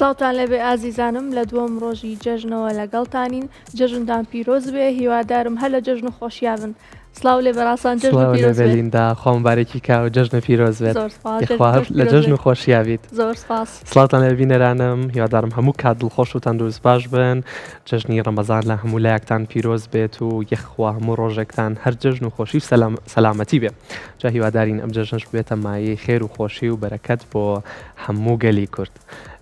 سڵاوتان لێبێ ئازیزانم لە دووەم ڕۆژی جەژنەوە لەگەڵتانین جەژنتان پیرۆز بێ هیوادارم هەر لە جەژن و خۆشیا بن سڵاو لێ بەڕاسان جەژن سڵاو لێ پیرۆز بێ بێ لیندا خوا مبارەکی کا و جەژنە پیرۆز بێت زۆر سپاس جەژنی یخوا تۆش لە پیرۆز جەژن بێ و خۆشیا بیت زۆر سپاس سڵاوتان لێ بینەرانم هیوادارم هەموو کات دڵخۆش و تەندروست باش بن جەژنی ڕەمەزان لە هەموو لایەکتان پیرۆز بێت و یەخوا هەموو ڕۆژێکتان هەر جەژن و خۆشی و سەلام سەلامەتی بێ جا هیوادارین ئەم جەژنەش ببێتە مایەی خێر و خۆشی و بەرەکەت بۆ هەموو گەلی کورد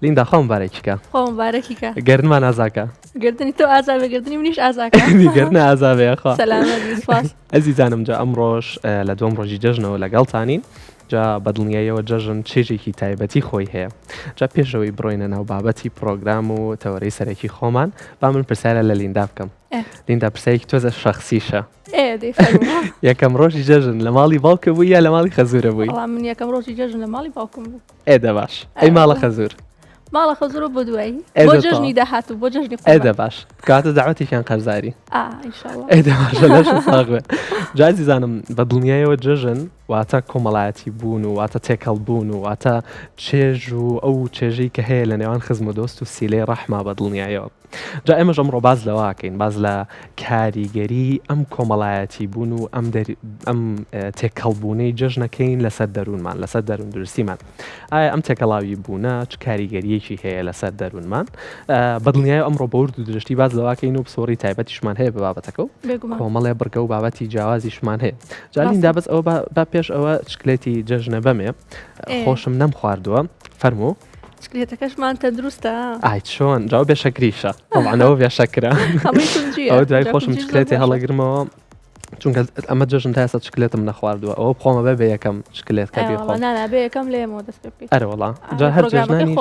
لیندا خوا مبارەکی کە. خوا مبارەکی کە. گەردنمان ئازاکە. گردنی تۆ ئازا بێ گردنی منیش ئازاکە. گردن ئازا بێ خوا. سەلامەت بی سپاس. ئەزیزانم جا ئەمڕۆش لە دووەم ڕۆژی جەژنەوە لەگەڵتانین جا بە دڵنیاییەوە جەژن چێژێکی تایبەتی خۆی هەیە جا پێشەوەی بڕۆینە ناو بابەتی پرۆگرام و تەوەرەی سەرەکی خۆمان با من پرسیارە لە لیندا بکەم لیندا پرسیارێکی تۆزە شەخسیشە یەکەم ڕۆژی جەژن لە ماڵی باوکە بووی یا لە ماڵی خەزورە بووی؟ من یەکەم ڕۆژی جەژن لە ماڵی باوکم بوو. ئێ دە باش ئەی ماڵە خەزور؟ ماڵە خەزورە بۆ دوایی بۆ جەژنی داهاتوو بۆ جەژنی ئێ دە باش کاتە داوەتێکیان قەرزاری ئێ دە باشە لەش ساغ بێ جا ئازیزانم بە دڵنیایەوە جەژن واتە کۆمەڵایەتی بوون و واتە تێکەڵ بوون و واتە چێژ و ئەو چێژەی کە هەیە لە نێوان خزم و دۆست و سیلەی ڕەحما بە دڵنیایەوە جا ئێمەش ئەمڕۆ باس لەوە ئەکەین، باس لە کاریگەری ئەم کۆمەڵایەتی بوون و ئەم ئەم تێکەڵبوونەی جەژنەکەین لەسەر دەروونمان، لەسەر دەرووندروستیمان. ئایا ئەم تێکەڵاوی بوونە چ کاریگەرییەکی هەیە لەسەر دەروونمان؟ بە دڵنیایی ئەمڕۆ بە ورد و درشتی باس لەوە ئەکەین و پسپۆڕی تایبەتیشمان هەیە بە بابەتەکە و کۆمەڵێ بڕگە و بابەتی جیاوازیشمان هەیە. جا لیندا بەس ئەوە با پێش ئەوە چکلێتی جەژنە بەمێ خۆشم نەمخواردووە فەرموو. چکلێتەکەشمان تەندروستە. ئای چۆن جا بێ شەکریشە طبعا ئەوە بێ شەکرە ئەوە دوای خۆشم چکلێتی هەڵەگرمەوە چونکە ئەمە جەژن تا ئێستا چکلێتم نەخواردووە ئەوە بخۆمە بێ بە یەکەم چکلێت کە بیخۆم بێ یەکەم لێمەوە دەست پێ بکەیت ئەرەوەڵا جا هەر جەژنانی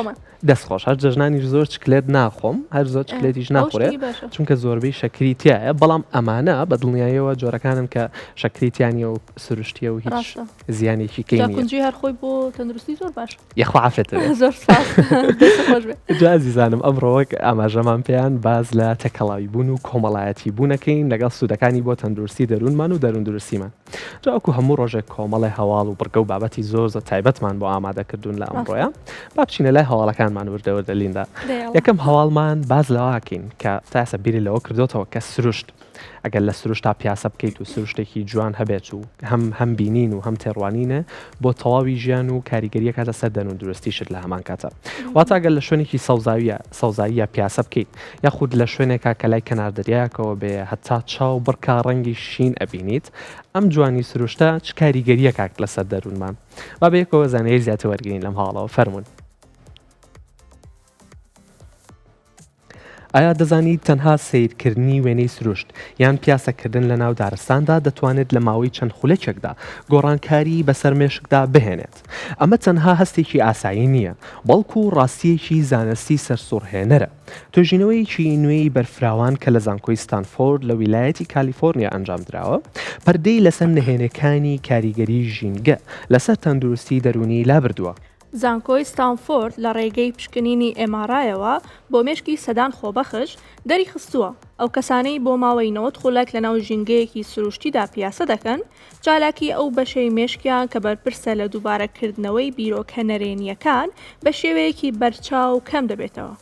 دەست خۆش هەر جەژنانیش زۆر چکلێت ناخۆم هەر زۆر چکلێتیش ناخورێت چونکە زۆربەی شەکری تایە بەڵام ئەمانە بە دڵنیاییەوە جۆرەکانن کە شەکری تیانە و سروشتیە و هیچ زیانێکی کەی نییە. کنجی هەر خۆی بۆ تەندروستی زۆر باشە. یەخوا عافێت بێ. زۆر سپاس. دەست خۆش بێ. جا ئازیزانم ئەمڕۆ وەک ئاماژەمان پێیان باس لە تێکەڵاوی بوون و کۆمەڵایەتی بوونەکەین لەگەڵ سوودەکانی بۆ تەندروستی دەروونمان و دەرووندروستیمان. جا وەکو هەموو ڕۆژێک کۆمەڵێ هەواڵ و بڕگە و بابەتی زۆر زۆر تایبەتمان بۆ ئامادە کردوون لە ئەمڕۆیە. با بچینە لای هەواڵەکانمان وردە وردە لیندا. یەکەم هەواڵمان باس لەوەکەین کە تا ئێستا بیرت لەوە کردۆتەوە کە سروشت ئەگەر لە سروشتا پیاسە بکەیت و سروشتێکی جوان هەبێت و هەم هەم بینین و هەم تێڕوانینە بۆ تەواوی ژیان و کاریگەریە کاتە سەر دەروون دروستیشت لە هەمان کاتە واتە ئەگەر لە شوێنێکی سەوزاویە سەوزاییە پیاسە بکەیت یاخود لە شوێنێکا کە لای کەنار دەریاکەوە بێ هەتا چاو بڕکا ڕەنگی شین ئەبینیت ئەم جوانی سروشتە چ کاریگەریەکات لەسەر دەروونمان با بەیەکەوە زانیاری زیاتر وەرگرین لەم هەواڵەوە فەرموون. ئایا دەزانیت تەنها سەیرکردنی وێنەی سروشت یان پیاسەکردن لەناو دارستاندا دەتوانێت لە ماوەی چەند خولەکێکدا گۆڕانکاری بەسەر مێشکدا بهێنێت؟ ئەمە تەنها هەستێکی ئاسایی نییە، بەڵکو ڕاستییەکی زانستی سەرسوڕهێنەرە. توێژینەوەیەکی نوێی بەرفراوان کە لە زانکۆی ستانفۆرد لە ویلایەتی کالیفۆرنیا ئەنجامدراوە، پەردەی لەسەر نهێنیەکانی کاریگەری ژینگە لەسەر تەندروستی دەروونی لابردووە. زانکۆی ستانفۆرد لە ڕێگەی پشکنینی MRI یەوە بۆ مێشکی سەدان خۆبەخش، دەریخستووە، ئەو کەسانەی بۆ ماوەی 90 خولەک لەناو ژینگەیەکی سروشتیدا پیاسە دەکەن، چالاکی ئەو بەشەی مێشکیان کە بەرپرسە لە دووبارەکردنەوەی بیرۆکە نەرێنییەکان، بە شێوەیەکی بەرچاو کەم دەبێتەوە.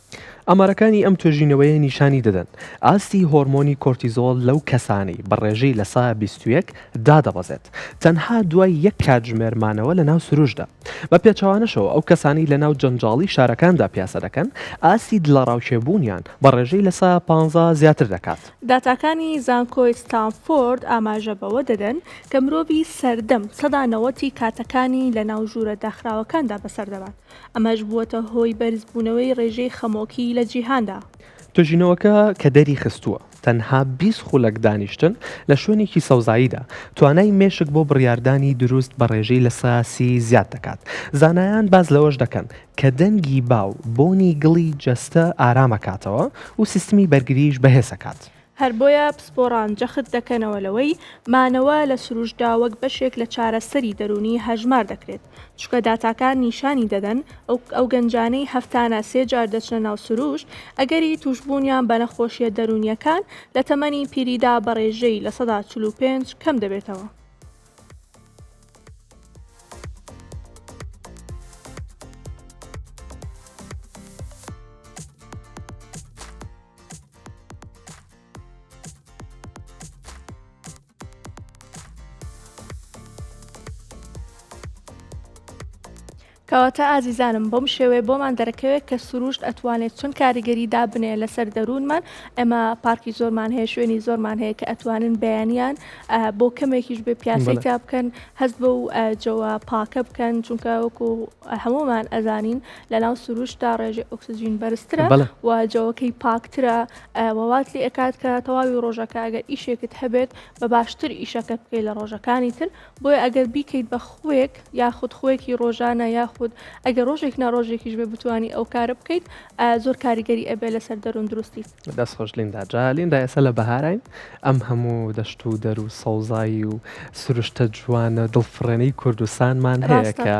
ئامارەکانی ئەم توێژینەوەیە نیشانی دەدەن، ئاستی هۆرمۆنی کۆرتیزۆڵ لەو کەسانەی بە ڕێژەی 21% دادەبەزێت، تەنها دوای یەک کاتژمێر مانەوە لەناو سروشتدا. بە پێچەوانەشەوە ئەو کەسانەی لەناو جەنجاڵی شارەکاندا پیاسە دەکەن، ئاستی دڵەڕاوکێبوونیان بە ڕێژەی 15% زیاتر دەکات. داتاکانی زانکۆی ستانفۆرد ئاماژە بەوە دەدەن کە مرۆڤی سەردەم سەدا نەوەتی کاتەکانی لەناو ژوورە داخراوەکاندا بەسەر دەبات، ئەمەش بووەتە هۆی بەرزبوونەوەی ڕێژەی خەمۆکی لە جیهاندا. توێژینەوەکە کە دەریخستووە، تەنها 20 خولەک دانیشتن لە شوێنێکی سەوزاییدا، توانای مێشک بۆ بڕیاردانی دروست بە ڕێژەی 30% زیاد دەکات. زانایان باس لەوەش دەکەن کە دەنگی با و بۆنی گڵی جەستە ئارامەکاتەوە و سیستمی بەرگریش بەهێزەکات. هەر بۆیە پسپۆڕان جەخت دەکەنەوە لەوەی مانەوە لە سروشتدا وەک بەشێک لە چارەسەری دەروونی هەژمار دەکرێت، چونکە داتاکان نیشانی دەدەن ئەو گەنجانەی هەفتانە سێ جار دەچنە ناو سروشت، ئەگەری تووشبوونیان بە نەخۆشییە دەروونییەکان لە تەمەنی پیریدا بە ڕێژەی 45% کەم دەبێتەوە. کەواتە ئازیزانم بەم شێوەیە بۆمان دەرەکەوێت کە سروشت ئەتوانێت چۆن کاریگەری دابنێ لەسەر دەروونمان، ئێمە پارکی زۆرمان هەیە شوێنی زۆرمان هەیە کە ئەتوانن بەیانیان بۆ کەمێکیش بێ پیاسەی تیا بکەن هەست بەو جەوە پاکە بکەن چونکە وەکو هەمومان ئەزانین لەناو سروشتدا ڕێژەی ئۆکسجین بەرزترە و جەوەکەی پاکترە وات لێ ئەکات کە تەواوی ڕۆژەکە ئەگەر ئیشێکت هەبێت بە باشتر ئیشەکە بکەیت لە ڕۆژەکانی تر بۆیە ئەگەر بیکەیت بە خوێک یاخود خوێکی ڕۆژانە یاخود ئەگەر ڕۆژێک نا ڕۆژێکیش بێ بتانی ئەو کارە بکەیت زۆر کاریگەری ئەبێ لەسەر دەروون دروستیت. دەست خۆش لیندا. جا لیندا ئێستا لە بەهاراین ئەم هەموو دەشت و دەر و سەوزایی و سروشتە جوانە دڵفڕێنەی کوردستانمان هەیە کە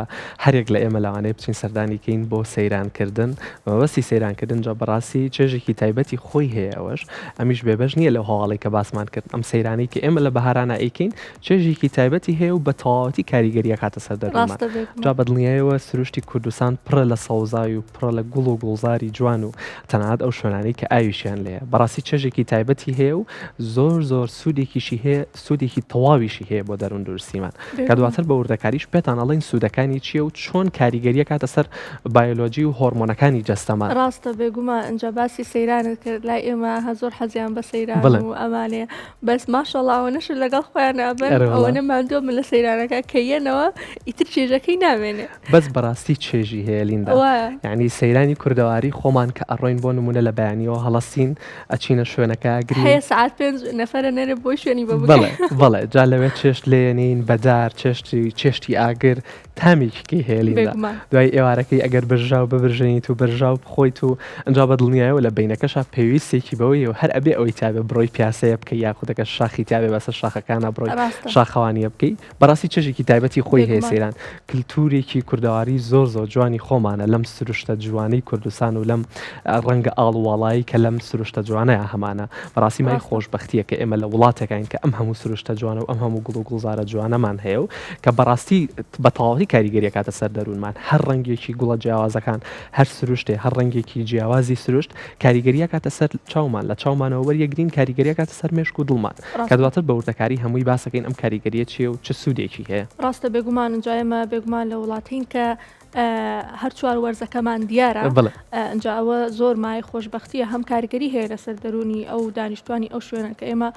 هەرێک لە ئێمە لەوانەیە بچین سەردانی کەین بۆ سەیران کردن بە مەبەستی سەیران کردن جا بەڕاستی چێژێکی تایبەتی خۆی هەیە ئەوەش ئەمیش بێبەش نییە لەو هەواڵەی کە باسمان کرد ئەم سەیرانەی کە ئێمە لە بەهارانا ئەیکەین چێژێکی تایبەتی هەیە و بە تەواوەتی کاریگەری ئەکاتە سەر دەروونمان. ڕاستە بێگومان. جا بە دڵنیایەوە سروشتی کوردستان پڕە لە سەوزای و پڕە لە گوڵ و گوڵزاری جوان و تەنانەت ئەو شوێنانەی کە ئاویشیان لێیە بەڕاستی چێژێکی تایبەتی هەیە و زۆر زۆر سوودێکیشی هەیە سوودێکی تەواویشی هەیە بۆ دەروون دروستیمان کە بێگومان. دواتر بە وردەکاریش پێتان ئەڵێین سوودەکانی چییە و چۆن کاریگەری ئەکاتە سەر بایۆلۆجی و هۆرمۆنەکانی جەستەمان. ڕاستە بێگومان ئینجا باسی سەیرانت کرد لای ئێمە هە زۆر حەزیان بە سەیران بەڵێ. و ئەمانەیە بەس ماشەڵا ئەوەنەش لەگەڵ خۆیان ئەبەن ئەرێ وەڵا. ئەوەنە ماندووە من لە سەیرانەکە کە یەنەوە ئیتر چێژەکەی نامێنێ. بەس بەڕاستی چێژی هەیە لیندا وایە. یانی سەیرانی کوردەواری خۆمان کە ئەڕۆین بۆ نمونە لە بەیانیەوە هەڵەسین ئەچینە شوێنەکە ئەگرین. هەیە سەعات پێنج نەفەرە نەرێ بۆی شوێنی بۆ بگرێ. بەڵێ بەڵێ جا لەوێ چێشت لێیەنین بە دار چێشتی چێشتی ئاگر تامێکی کەی هەیە لیندا بێگومان. دوای ئێوارەکەی ئەگەر برژاو ببرژێنیت و برژاو بخۆیت و ئنجا بە دڵنیایەوە لە بەینەکەشا پێویستێکی بەوەیە و هەر ئەبێ ئەوەی تیابێ بڕۆی پیاسەیە بکەی یاخود ئەگەر شاخی تیابێ بەسەر شاخەکانا بڕۆی ڕاستە. شاخەوانیە بکەی بەڕاستی چێژێکی تایبەتی خۆی هەیە بێگومان. سەیران کلتورێکی کوردەواری زۆر زۆر جوانی خۆمانە لەم سروشتە جوانەی کوردستان و لەم ڕەنگە ئاڵوواڵایی کە لەم سروشتە جوانەیا هەمانە بەڕاستی مای ڕاستە. خۆشبەختیە کە ئێمە لە وڵاتێکاین کە ئەم هەموو سروشتە جوانە و ئەم هەموو گوڵ و گوڵزارە جوانەمان هەیە و کە بەڕاستی بە تەواوەتی کاریگەری ئەکاتە سەر دەروونمان هەر ڕەنگێکی گوڵە جیاوازەکان هەر سروشتێ هەر ڕەنگێکی جیاوازی سروشت کاریگەری ئەکاتە سەر چاومان لە چاومانەوە وەریەگرین کاریگەری ئەکاتە سەر مێشک و دڵمان کە ڕاستە. دواتر بە وردەکاری هەمووی باسەکەین ئەم کاریگەریە چیە و چ سوودێکی هەیە. ڕاستە بێگومان جا ئێمە بێگومان لە وڵاتین کە هەر چوار وەرزەکەمان دیارە بەڵێ. ئینجا ئەوە زۆر مایەی خۆشبەختیە هەم کاریگەری هەیە لەسەر دەروونی ئەو دانیشتوانی ئەو شوێنە کە ئێمە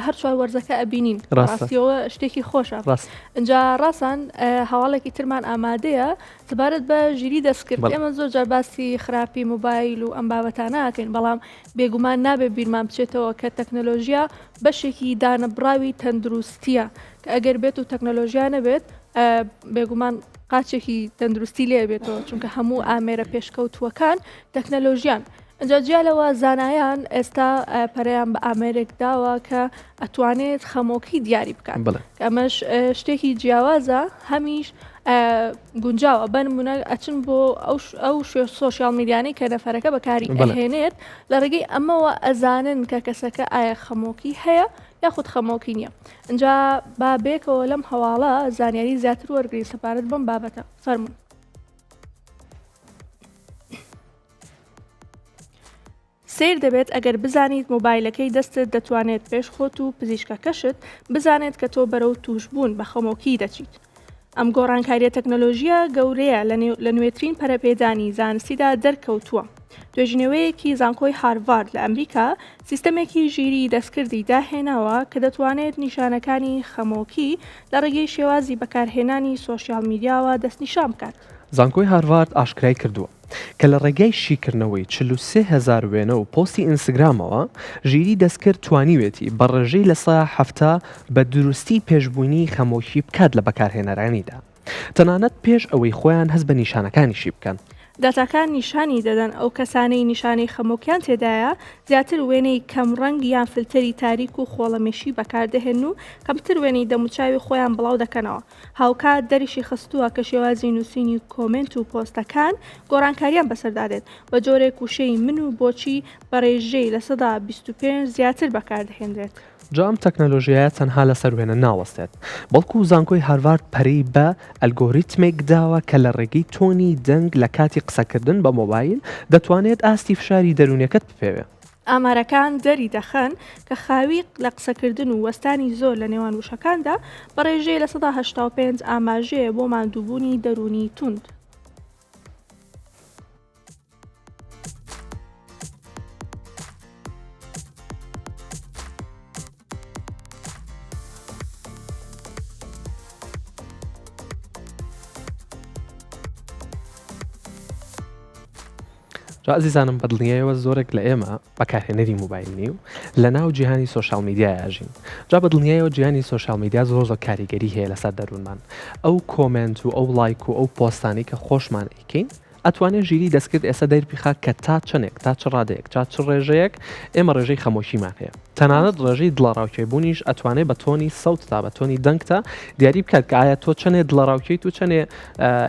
هەر چوار وەرزەکە ئەبینین ڕاستە. ڕاستیەوە شتێکی خۆشە ڕاست. ئینجا ڕاسان هەواڵێکی ترمان ئامادەیە سەبارەت بە ژیری دەستکرد بەڵێ. ئێمە زۆر جار باسی خراپی مۆبایل و ئەم بابەتانە ئەکەین بەڵام بێگومان نابێ بیرمان بچێتەوە کە تەکنەلۆژیا بەشێکی دانەبڕاوی تەندروستیە کە ئەگەر بێت و تەکنەلۆژیا نەبێت بێگومان قاچێکی تەندروستی لێ بێتەوە چونکە هەموو ئامێرە پێشکەوتووەکان تەکنەلۆژیان ئەجا جیا لەوە زانایان ئێستا پەرەیان بە ئامێرێک داوە کە ئەتوانێت خەمۆکی دیاری بکات ئەمەش شتێکی جیاوازە هەمیش گونجاوە بەنمونە ئەچن بۆ ئەو شوێ سۆشیال میدیانەی کە نەفەرەکە بەکاری ئەهێنێت لە ڕێگەی ئەمەوە ئەزانن کە کەسەکە ئایا خەمۆکی هەیە یاخود خەمۆکی نییە ئینجا با بێکەوە لەم هەواڵە زانیاری زیاتر وەرگین سەبارەت بەم بابەتە فەرمونون. سەیر دەبێت ئەگەر بزانیت مۆبایلەکەی دەستت دەتوانێت پێش خۆت و پزیشکەکەشت بزانێت کە تۆ بەرەو تووشبوون بە خەمۆکی دەچیت. ئەم گۆڕانکارییە تەکنەلۆژییە گەورەیە لە نوێترین پەرەپێدانی زانستیدا دەرکەوتووە. توێژینەوەیەکی زانکۆی هارڤارد لە ئەمریکا سیستەمێکی ژیریی دەستکردی داهێناوە کە دەتوانێت نیشانەکانی خەمۆکی لە ڕێگەی شێوازی بەکارهێنانی سۆشیال میدیاوە دەستنیشان بکات. زانکۆی هارڤارد ئاشکرای کردووە کە لە ڕێگای شیکردنەوەی 43 هەزار وێنە و پۆستی ئینستگرامەوە، ژیری دەستکرد توانیوێتی بە ڕێژەی 70% بە دروستی پێشبینی خەمۆکی بکات لە بەکارهێنەرانیدا، تەنانەت پێش ئەوەی خۆیان هەست بە نیشانەکانیشی بکەن. داتاکان نیشانی دەدەن ئەو کەسانەی نیشانەی خەمۆکیان تێدایە زیاتر وێنەی کەم ڕەنگ یان فلتەری تاریک و خۆڵەمێشی بەکاردەهێنن و کەمتر وێنەی دەموچاوی خۆیان بڵاودەکەنەوە. هاوکات دەریشی خستووە کە شێوازی نووسینی کۆمێنت و پۆستەکان گۆڕانکارییان بەسەردا دێت، بە جۆرێک وشەی من و بۆچی بە رێژەی 25% زیاتر بەکاردەهێنرێت. جا ئەم تەکنەلۆژیایە تەنها لەسەر وێنە ناوەستێت، بەڵکو زانکۆی هارڤارد پەرەی بە ئەلگۆریتمێک داوە کە لە ڕێگەی تۆنی دەنگ لە کاتی قسەکردن بە مۆبایل دەتوانێت ئاستی فشاری دەروونیەکەت بپێوێ. ئامارەکان دەری دەخەن کە خاوی لە قسەکردن و وەستانی زۆر لە نێوان وشەکاندا بە ڕێژەی 85% ئاماژەیە بۆ ماندووبوونی دەروونی توند. جا ئەزیزانم بەدڵنیایەوە زۆرێک لە ئێمە بەکارهێنەری موبایل نی و لە ناو جیهانی سۆشیال میدیایا ئەژین جا بەدڵنیایەوە جیهانی سۆشیال میدیا زۆر زۆر کاریگەری هەیە لەسەر دەروونمان ئەو comment و ئەو ڵایک و ئەو پۆستانەی کە خۆشمان ئەیکەین ئەتوانێ ژیری دەستکرد ئێستا دەربخا کە تا چەنێک تا چ ڕادەیەک تا چ ڕێژەیەک ئێمە ڕێژەی خەمۆکیمان هەیە تەنانەت ڕێژەی دڵەڕاوکێ بوونیش ئەتوانێ بە تۆنی سەوتتا بە تۆنی دەنگتا دیاری بکات کە ئایا تۆ چەنێ دڵەڕاوکێیت و چەنێ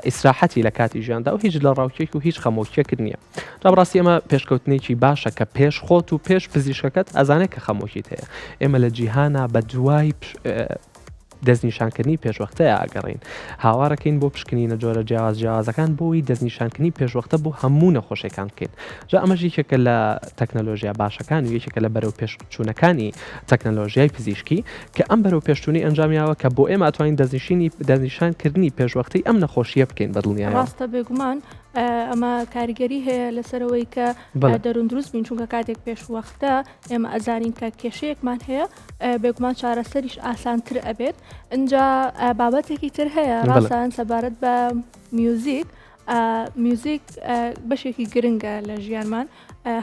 ئیسراحەتی لە کاتی ژیاندا و هیچ دڵەڕاوکێک و هیچ خەمۆکیەکت نییە جا بەڕاستی ئەمە پێشکەوتنێکی باشە کە پێش خۆت و پێش پزیشکەکەت ئەزانێت کە خەمۆکیت هەیە ئێمە لە جیهانا بە دوای دەستنیشانکردنی پێشوەختەیە ئەگەڕێین هاوارەکەین بۆ پشکنینە جۆرە جیاواز جیاوازەکان بۆی دەستنیشانکردنی پێشوەختە بۆ هەموو نەخۆشیەکان بکەین جا ئەمەش یەکێکە لە تەکنەلۆژیا باشەکان و یەکێکە لە بەرەو پێشچوونەکانی تەکنەلۆژیای پزیشکی کە ئەم بەرەو پێشچوونی ئەنجامیاوە کە بۆ ئێمە ئەتوانین دەستنیشینی دەستنیشانکردنی پێشوەختەی ئەم نەخۆشیە بکەین بە دڵنیایەوە. ڕاستە بێگومان ئەمە کاریگەری هەیە لەسەرەوەی کە دەروون دروست بین چونکە کاتێک پێشوەختە ئێمە ئەزانین کە کێشەیەکمان هەیە بێگومان چارەسەریش ئاسانتر ئەبێت ئینجا بابەتێکی تر هەیە ڕاستان سەبارەت بە میوزیک میوزیک بەشێکی گرنگە لە ژیانمان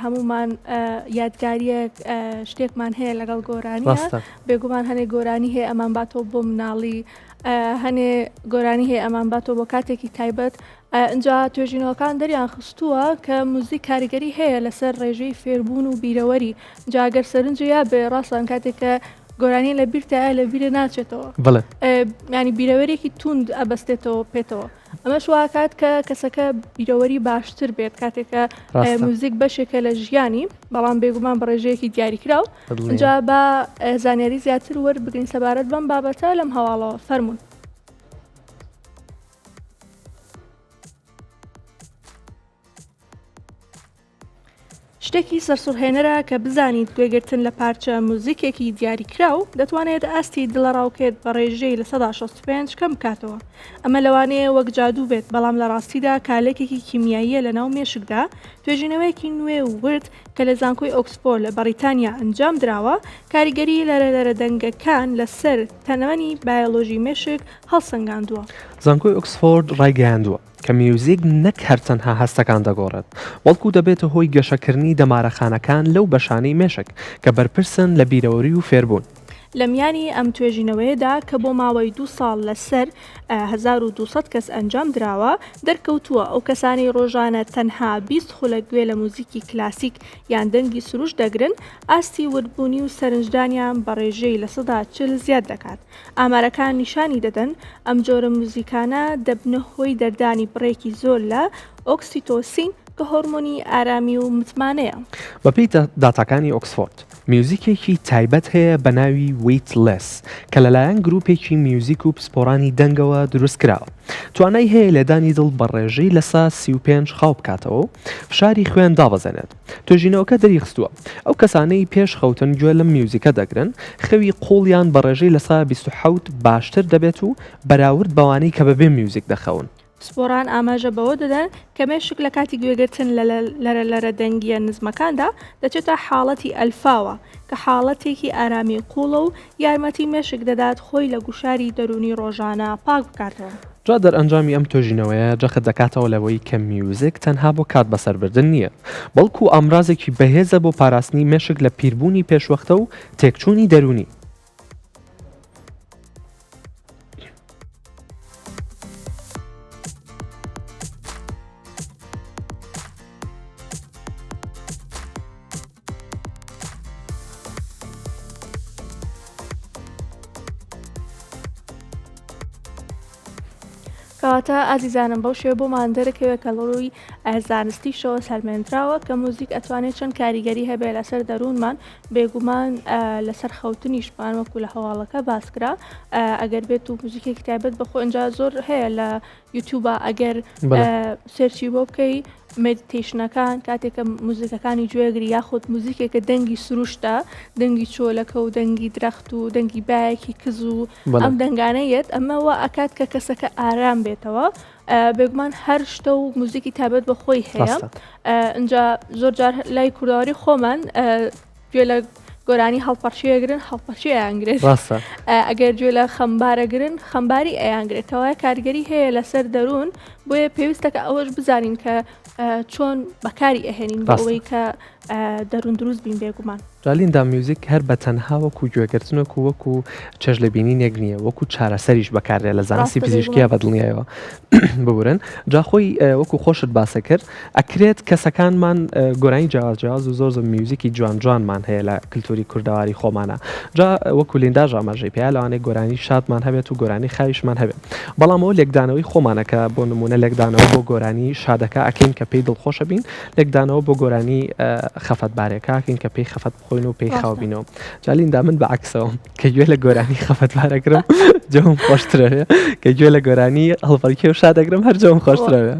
هەمومان یادگاریەک شتێکمان هەیە لەگەڵ گۆرانی بێگومان هەنێ گۆرانی هەیە ئەمان باتەوە بۆ مناڵی هەنێ گۆرانی هەیە ئەمان باتەوە بۆ کاتێکی تایبەت ئینجا توێژینەوەکان دەریان خستووە کە موزیک کاریگەری هەیە لەسەر ڕێژەی فێربوون و بیرەوەری جا گەر سەرنجی یا بێ ڕاستان کاتێک کە گۆرانی لە بیرتایە لە بیرە ناچێتەوە بڵێ ینی بیرەوەرێکی توند ئەبەستێتەوە پێتەوە ئەمەش واکات کە کەسەکە بیرەوەری باشتر بێت کاتێکە موزیک بەشێکە لە ژیانی بەڵام بێگومان بە ڕێژەیەکی دیاریکراو جا بە زانیاری زیاتر وەربگرین سەبارەت بەم بابەتە لەم هەواڵەوە فەرمونون. شتێکی سەرسوڕهێنەرە کە بزانیت گوێگرتن لە پارچە موزیکێکی دیاریکراو دەتوانێت ئاستی دڵەڕاوکێت بە ڕێژەی 65% کەم بکاتەوە. ئەمە لەوانەیە وەک جادوو بێت، بەڵام لە ڕاستیدا کارلێکێکی کیمیاییە لەناو مێشکدا، توێژینەوەیەکی نوێ و ورد کە لە زانکۆی ئۆکسفۆرد لە بەڕیتانیا ئەنجام دراوە، کاریگەری لەرەلەرە دەنگەکان لەسەر تەمەنی بایۆلۆژی مێشک هەڵسەنگاندووە. زانکۆی ئۆکسفۆرد ڕایگەیاندووە کە میوزیک نەک هەر تەنها هەستەکان دەگۆڕێت، بەڵکو دەبێتە هۆی گەشەکردنی دەمارەخانەکان لەو بەشانەی مێشک کە بەرپرسن لە بیرەوەری و فێربوون. لە میانی ئەم توێژینەوەیەدا کە بۆ ماوەی دوو ساڵ لەسەر 1200 کەس ئەنجام دراوە، دەرکەوتووە ئەو کەسانەی ڕۆژانە تەنها 20 خولەک گوێ لە موزیکی کلاسیک یان دەنگی سروشت دەگرن، ئاستی وردبوونی و سەرنجدانیان بە ڕێژەی 40% زیاد دەکات. ئامارەکان نیشانی دەدەن ئەم جۆرە موزیکانە دەبنە هۆی دەردانی بڕێکی زۆر لە ئۆکسیتۆسین کە هۆرمۆنی ئارامی و متمانەیە. بەپێی داتاکانی ئۆکسفۆرد، میوزیکێکی تایبەت هەیە بە ناوی ویت لێس کە لەلایەن گروپێکی میوزیک و پسپۆڕانی دەنگەوە دروستکراوە، توانای هەیە لێدانی دڵ بە ڕێژەی لەسا 35 خاو بکاتەوە و فشاری خوێن دابەزێنێت. توێژینەوەکە دەریخستووە، ئەو کەسانەی پێش خەوتن گوێ لەم میوزیکە دەگرن، خەوی قووڵیان بە ڕێژەی لەسا 27 باشتر دەبێت و بەراورد بەوانەی کە بەبێ میوزیک دەخەون. پسپۆڕان ئاماژە بەوە دەدەن کە مێشک لە کاتی گوێگرتن لە لەرەلەرە دەنگییە نزمەکاندا دەچێتە حاڵەتی ئەلفاوە، کە حاڵەتێکی ئارامی قووڵە و یارمەتی مێشک دەدات خۆی لە گوشاری دەروونی ڕۆژانە پاک بکاتەوە. جا دەرئەنجامی ئەم توێژینەوەیە جەخت دەکاتەوە لەوەی کە میوزیک تەنها بۆ کات بەسەربردن نییە، بەڵکو ئامرازێکی بەهێزە بۆ پاراستنی مێشک لە پیربوونی پێشوەختە و تێکچوونی دەروونی. کەواتە ئازیزانم بەو شێوە بۆمان دەرەکەوێت کە لە ڕووی زانستیشەوە سەلمێنراوە کە موزیک ئەتوانێت چەند کاریگەری هەبێت لەسەر دەروونمان بێگومان لەسەر خەوتنیشمان وەکو لە هەواڵەکە باسکرا ئەگەر بێت و موزیکێکی تایبەت بەخۆ ئینجا زۆر هەیە لە یوتیوبە ئەگەر search ی بۆ بکەی meditation ەکان کاتێک کە موزیکەکانی گوێگری یاخود موزیکێکە دەنگی سروشتە دەنگی چۆلەکە و دەنگی درەخت و دەنگی بایەکی کز و ئەم دەنگانە یەت ئەمە وا ئەکات کە کەسەکە ئارام بێتەوە بێگومان هەر شتە و موزیکی تابەت بە خۆی هەیە اینجا زۆر جار لای کوردەواری خۆمان گوێ لە گۆرانی هەڵپەڕکێ ئەگرن هەڵپەڕکێ ئەیانگرێت ڕاستە ئەگەر گوێ لە خەمبارەگرن خەمباری ئەیانگرێت کەوایە کاریگەری هەیە لەسەر دەروون بۆیە پێویستە کە ئەوەش بزانین کە. چۆن بەکاری ئەهێنین بۆ ئەوەی کە دەروون دروست بین بێگومان. جا لیندا میوزیک هەر بە تەنها وەکو گوێگرتنێک و وەکو چێژ لە بینینێک نییە وەکو چارەسەریش بەکاردێت لە زانستی پزیشکیە بە دڵنیایەوە ببورن جا خۆی وەکو خۆشت باسە کرد ئەکرێت کەسەکانمان گۆرانی جیاواز جیاواز و زۆر زۆر میوزیکی جوان جوانمان هەیە لە کللتوری کوردەواری خۆمانە جا وەکو لینداش ئاماژەی پێیا لەوانەیە گۆرانی شادمان هەبێت و گۆرانی خاویشمان هەبێت بەڵام ئەوە لێکدانەوەی خۆمانە کە بۆ نمونە لێکدانەوە بۆ گۆرانی شادەکە ئەکەین کە پێی دڵخۆشە بین لێکدانەوە بۆ گۆرانی خەفەتبارێکە ئەکەین کە پێی خەفەت بخۆین و پێی خاو بینەوە جا لیندا من بە عەکسەوە کە گوێ لە گۆرانی خەفەتبارەگرم جەوم خۆشترەوێ کە گوێ لە گۆرانی هەڵپەڕکێ و شادەگرم هەر جەوم خۆشترەوێ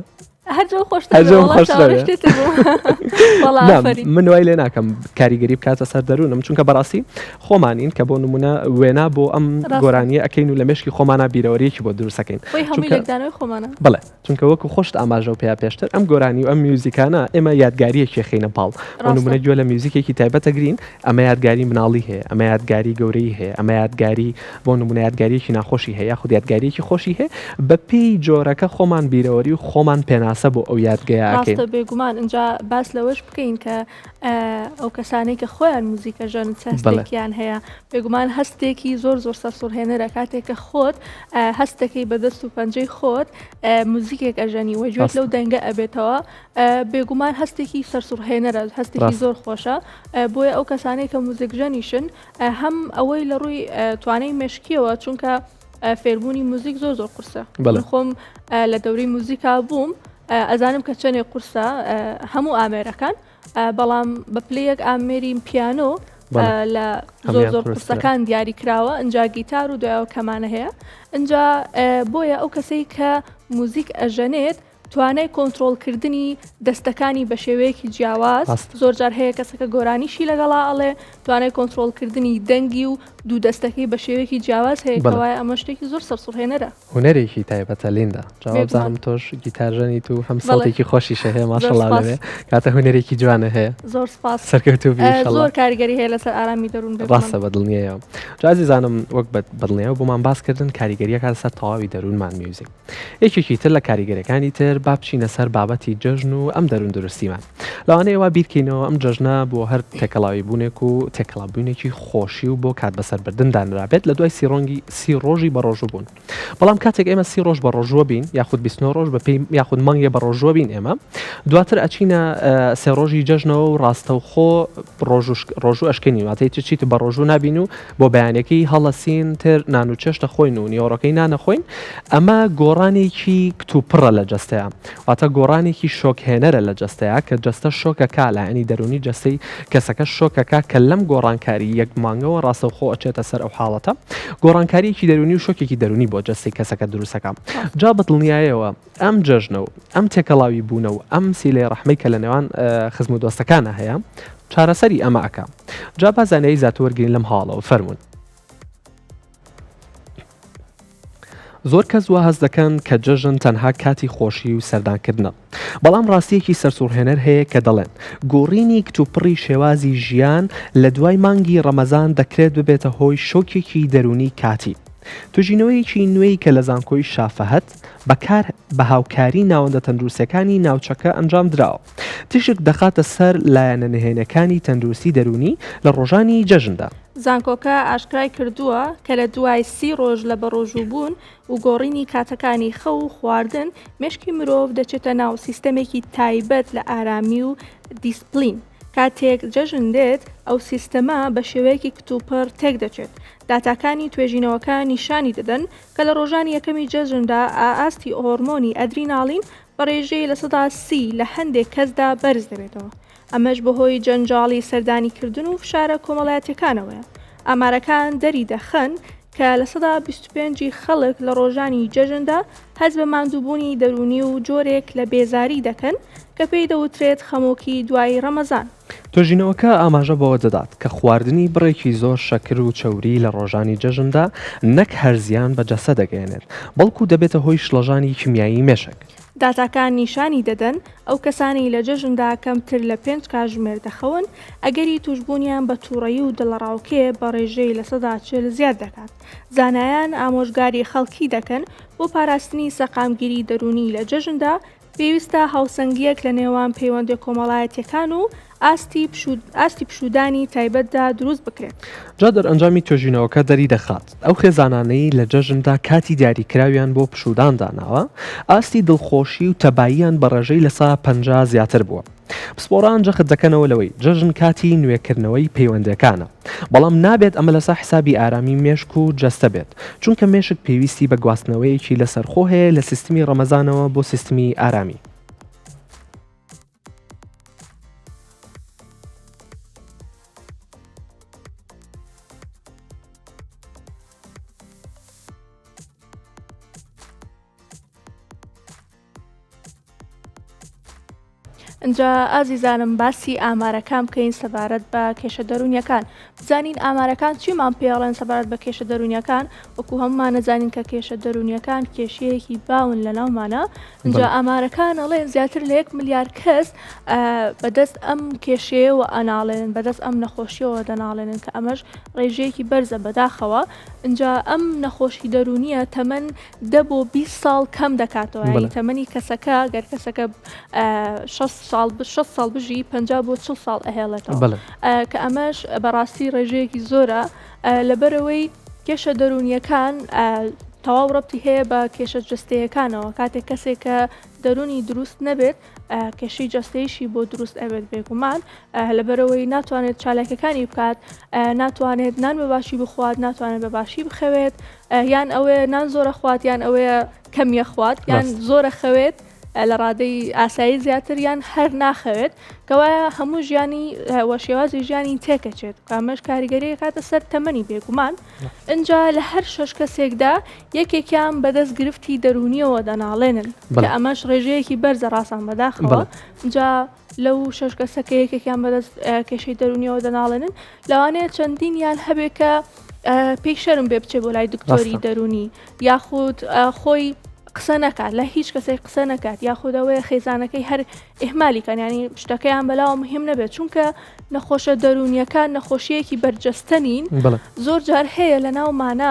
من وای لێ ناکەم کاریگەری بکاتە سەر دەروونم چونکە بەڕاستی خۆمانین کە بۆ نمونە وێنا بۆ ئەم گۆرانیە ئەەکەین و لە مشکی خۆمانە بیرەوەریەکی بۆ دروستەکەین بڵێ چونکە وەکو خۆشت ئاماژە و پیا پێشتر ئەم گۆرانی و ئەم میوزیکانە ئێمە یادگاریەکی خینە پاڵ بۆ نمونە گوێ لە میوزیکێکی تایبەتەگرین ئەمە یادگاری مناڵی هەیە ئەمە یادگاری گەورەی هەیە ئەمە یادگاری بۆ نمونە یادگاریەکی ناخۆشی هەیە یاخود یادگاریەکی خۆشی هەیە بە پێی جۆرەکە خۆمان بیرەوەری و خۆمان پێناسە بۆ ئەو یادگەیە ئەکەین. ڕاستە بێگومان ئینجا باس لەوەش بکەین کە ئەو کەسانەی کە خۆیان موزیکە ژەنن چ هەستێکیان هەیە بێگومان هەستێکی زۆر زۆر سەرسوڕهێنەرە کاتێک کە خۆت هەستەکەی بە دەست و پەنجەی خۆت موزیکێک ئەژەنی و گوێت لەو دەنگە ئەبێتەوە بێگومان هەستێکی سەرسوڕهێنەرە هەستێکی زۆر خۆشە بۆیە ئەو کەسانەی کە موزیکژەنیشن هەم ئەوەی لە ڕووی توانای مێشکیەوە چونکە فێربوونی موزیک زۆر زۆر قورسە بەڵێ خۆم لە دەوری موزیکا بووم ئەزانم کە چەندێک قورسە هەموو ئامێرەکان بەڵام بە پلەیەک ئامێری پیانۆ لە زۆر زۆر قورسەکان دیاری کراوە ئەجا گیتار و دوایەوە کەمانە هەیە ئەجا بۆیە ئەو کەسەی کە موزیک ئەژەنێت توانای کۆنترۆڵکردنی دەستەکانی بە شێوەیەکی جیاواز، زۆرجار هەیە کەسەکە گۆرانیشی لەگەڵا ئەڵێ، توانای کۆنترۆڵکردنی دەنگی و دوو دەستەکەی بە شێوەیەکی جیاواز هەیە، کەوایە ئەمە شتێکی زۆر سەرسوڕهێنەرە. هونەرێکی تایبەتە لیندا. جا وابزانم تۆش گیتارژەنیت و هەم سەوتێکی خۆشیشە هەیە ماشەڵا لەوێ کاتە هونەرێکی جوانە هەیە. زۆر سپاس. سەرکەوتوو بی ئیشەڵا. زۆر کاریگەری هەیە لەسەر ئارامی دەروون بێگومان. ڕاستە بە دڵنیایەوە. جا ئازیزانم وەک بە دڵنیایەوە بۆمان باس کردن کاریگەرییەکە لەسەر تەواوی دەروونمان میوزیک. یەکێکی تر لە کاریگەریەکانی تر با بچینە سەر بابەتی جەژن و ئەم دەروون دروستیمان. لەوانەیە وا بیرکەینەوە ئەم جەژنە بۆ هەر تێکەڵاوی بوونێک و تێکەڵابوونێکی خۆشی و بۆ کات بەسەربردن دانرابێت لە دوای سی سی ڕۆژی بەڕۆژوو بوون. بەڵام کاتێک ئێمە سی ڕۆژ بەڕۆژووە بین یاخود 29 ڕۆژ بە پێی یاخود مانگێ بەڕۆژووە بین ئێمە دواتر ئەچینە سێ ڕۆژی جەژنەوە و ڕاستەوخۆ ڕۆژوو ئەشکێنین واتە هیچ چیتر بەڕۆژوو نابین و بۆ بەیانەکەی هەڵەسین تر نان و چێشت ئەخۆین و نیوەڕۆکەی نان ئەخۆین ئەمە گۆڕانێکی کتوپڕە لە جەستەیا واتە گۆڕانێکی شۆکهێنەرە لە جەستەیا کە جەستە شۆکەکا لایەنی دەروونی جەستەی کەسەکە شۆکەکا کە لەم گۆڕانکاری یەک مانگەوە ڕاستەوخۆ ئەچێتە سەر ئەو حاڵەتە گۆڕانکاریەکی دەروونی و شۆکێکی دەروونی بۆ جەستەی کەسەکە دروستەکا جا بەدڵنیایەوە ئەم جەژنە و ئەم تێکەڵاوی بوونە و ئەم سیلەی ڕەحمەی کە لە نێوان خزم و دۆستەکانا هەیە چارەسەری ئەمە ئەکا. جا با زانیاری زیاتر وەرگرین لەم هەواڵەوە فەرموون. زۆر کەس وا هەست دەکەن کە جەژن تەنها کاتی خۆشی و سەردانکردنە. بەڵام ڕاستییەکی سەرسوڕهێنەر هەیە کە دەڵێن گۆڕینی کتوپڕی شێوازی ژیان لە دوای مانگی ڕەمەزان دەکرێت ببێتە هۆی شۆکێکی دەروونی کاتی. توێژینەوەیەکی نوێی کە لە زانکۆی شافەهەت بە کار بە هاوکاری ناوەندە تەندروستیەکانی ناوچەکە ئەنجامدراوە، تیشک دەخاتە سەر لایەنە نهێنیەکانی تەندروستی دەروونی لە ڕۆژانی جەژندا. زانکۆکە ئاشکرای کردووە کە لە دوای 30 ڕۆژ لە بەڕۆژووبوون و گۆڕینی کاتەکانی خەو و خواردن، مێشکی مرۆڤ دەچێتە ناو سیستەمێکی تایبەت لە ئارامی و دیسپلین. کاتێک جەژن دێت، ئەو سیستەمە بە شێوەیەکی کتوپڕ تێکدەچێت. داتاکانی توێژینەوەکە نیشانی دەدەن کە لە ڕۆژانی یەکەمی جەژندا ئاستی هۆرمۆنی ئەدریناڵین بە ڕێژەی 30% لە هەندێک کەسدا بەرز دەبێتەوە، ئەمەش بەهۆی جەنجاڵی سەردانیکردن و فشارە کۆمەڵایەتییەکانەوەیە. ئامارەکان دەریدەخەن کە 25% ی خەڵک لە ڕۆژانی جەژندا هەست بە ماندووبوونی دەروونی و جۆرێک لە بێزاری دەکەن کە پێی دەوترێت خەمۆکی دوای ڕەمەزان. توێژینەوەکە ئاماژە بەوە دەدات کە خواردنی بڕێکی زۆر شەکر و چەوری لە ڕۆژانی جەژندا نەک هەر زیان بە جەستە دەگەیەنێت، بەڵکو دەبێتە هۆی شڵەژانی کیمیایی مێشک. داتاکان نیشانی دەدەن، ئەو کەسانەی لە جەژندا کەمتر لە پێنج کاژمێر دەخەون، ئەگەری تووشبوونیان بە تووڕەیی و دڵەڕاوکێ بە ڕێژەی 40% زیاد دەکات. زانایان ئامۆژگاری خەڵکی دەکەن بۆ پاراستنی سەقامگیری دەروونی لە جەژندا، پێویستە هاوسەنگییەک لە نێوان پەیوەندییە کۆمەڵایەتییەکان و ئاستی ئاستی پشوودانی تایبەتدا دروست بکرێت. جا دەرئەنجامی توێژینەوەکە دەریدەخات، ئەو خێزانانەی لە جەژندا کاتی دیاریکراویان بۆ پشوودان داناوە، ئاستی دڵخۆشی و تەباییان بە ڕێژەی 50% زیاتر بووە. پسپۆڕان جەخت دەکەنەوە لەوەی جەژن کاتی نوێکردنەوەی پەیوەندییەکانە، بەڵام نابێت ئەمە لەسەر حسابی ئارامی مێشک و جەستە بێت، چونکە مێشک پێویستی بە گواستنەوەیەکی لەسەرخۆ هەیە لە سیستمی ڕەمەزانەوە بۆ سیستمی ئارامی. ئینجا ئازیزانم باسی ئامارەکان بکەین سەبارەت بە کێشە دەروونیەکان بزانین ئامارەکان چیمان پێڵێن سەبارەت بە کێشە دەروونیەکان وەکو هەمومان نەزانین کە کێشە دەروونیەکان کێشەیەکی باون لە ناومانە ئینجا ئامارەکان ئەڵێن زیاتر لە یەک ملیار کەس بەدەست ئەم کێشەیەوە ئەناڵێنن بەدەست ئەم نەخۆشیەوە دەناڵێنن کە ئەمەش ڕێژەیەکی بەرزە بەداخەوە ئینجا ئەم نەخۆشی دەروونیە تەمەن دە بۆ 20 ساڵ کەم دەکاتەوە یانی تەمەنی کەسەکە گەر کەسەکە 6 ساڵ 6 ساڵ بژی 50 بۆ 40 ساڵ ئەهێڵێتەوە کە ئەمەش بەڕاستی ڕێژەیەکی زۆرە لەبەرەوەی کێشە دەروونیەکان تەواو ڕەبتی هەیە بە کێشە جەستەیەکانەوە کاتێک کەسێک کە دەروونی دروست نەبێت کێشەی جەستەیشی بۆ دروست ئەبێت بێگومان لەبەرەوەی ناتوانێت چالاکەکانی بکات ناتوانێت نان بە باشی بخوات ناتوانێت بە باشی بخەوێت یان ئەوەیە نان زۆرە خوات یان ئەوەیە کەمیە خوات یان زۆرە خەوێت لە ڕادەی ئاسایی زیاتر یان هەر ناخەوێت کەوایە هەموو ژیانی وە شێوازی ژیانی تێکەچێت کامەش کاریگەری کاتە سەر تەمەنی بێگومان ئینجا لە هەر شەش کەسێکدا یەکێکیان بەدەست گرفتی دەروونیەوە دەناڵێنن کە ئەمەش ڕێژەیەکی بەرزە ڕاستان بەداخەوە جا لەو شەش کەسە کە یەکێکیان بەدەست کێشەی دەروونیەوە دەناڵێنن لەوانەیە چەندینیان هەبێ کە پێی شەرم بێ بچێ بۆ لای دکتۆری دەروونی یاخود خۆی قسە نەکات لە هیچ کەسێک قسە نەکات یاخود ئەوەیە خێزانەکەی هەر ئیهمالی کەن یانی شتەکەیان بەلاوە مهم نەبێت چونکە نەخۆشە دەروونیەکان نەخۆشیەکی بەرجەستە نین زۆر جار هەیە لە ناومانە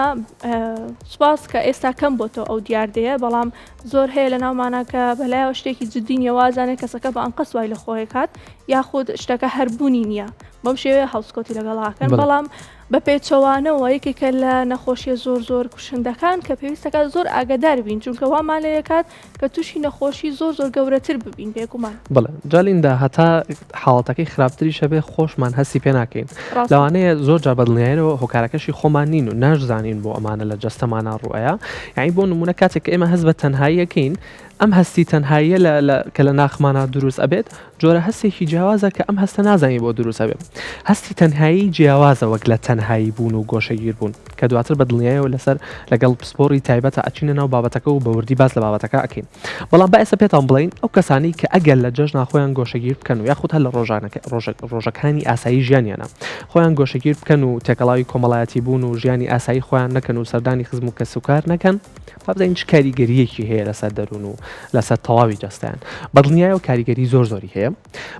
سوپاس کە ئێستا کەم بۆتەوە ئەو دیاردەیە بەڵام زۆر هەیە لە ناومانە کە بەلایەوە شتێکی جددی نیە وازانێت کەسەکە بە ئەنقەست وای لە خۆی کات یاخود شتەکە هەربوونی نییە بەم شێوەیە هەڵسکۆتی لەگەڵاکەن بەڵام بە پێچەوانەوە یەکێکە لە نەخۆشیە زۆر زۆر کوشندەکان کە پێویستەکات زۆر ئاگادار بین چونکە وامان لێکات کە تووشی نەخۆشی زۆر زۆر گەورەتر ببین بێگومان. بەڵێ جا لیندا هەتا حاڵەتەکەی خراپتریش هەبێ خۆشمان هەستی پێ ناکەین لەوانەیە زۆر جار بەدڵنیایەوە هۆکارەکەشی خۆمان نین و ناشزانین بۆ ئەمانە لە جەستەمانا ڕوئەیا یانی بۆ نمونە کاتێک کە ئێمە هەست بە تەنهاییەکەین ئەم هەستی تەنهاییە لە کە لە ناخمانا دروست ئەبێت جۆرە هەستێکی جیاوازە کە ئەم هەستە نازانین بۆ دروست ئەبێت. هەستی تەنهایی جیاوازە وەک لە تەنهایی بوون و گۆشەگیر بوون کە دواتر بە دڵنیایەوە لەسەر لەگەڵ پسپۆڕی تایبەتە ئەچینە ناو بابەتەکە و بە وردی باس لە بابەتەکە ئەکەین. بەڵام با ئێستا پێتان بڵێین ئەو کەسانەی کە ئەگەر لە جەژنا خۆیان گۆشەگیر بکەن و یاخود هەر لە ڕۆژانەکە ڕۆژەکانی ئاسایی ژیانیانە خۆیان گۆشەگیر بکەن و تێکەڵاوی کۆمەڵایەتی بوون و ژیانی ئاسایی خۆیان نەکەن و سەردانی خزم و کەسوکار نەکەن با بزانین چ کاریگەرییەکی هەیە لەسەر دەروون و لەسەر تەواوی جەستەیان. بەدڵنیایەوە کاریگەری زۆر زۆری هەیە.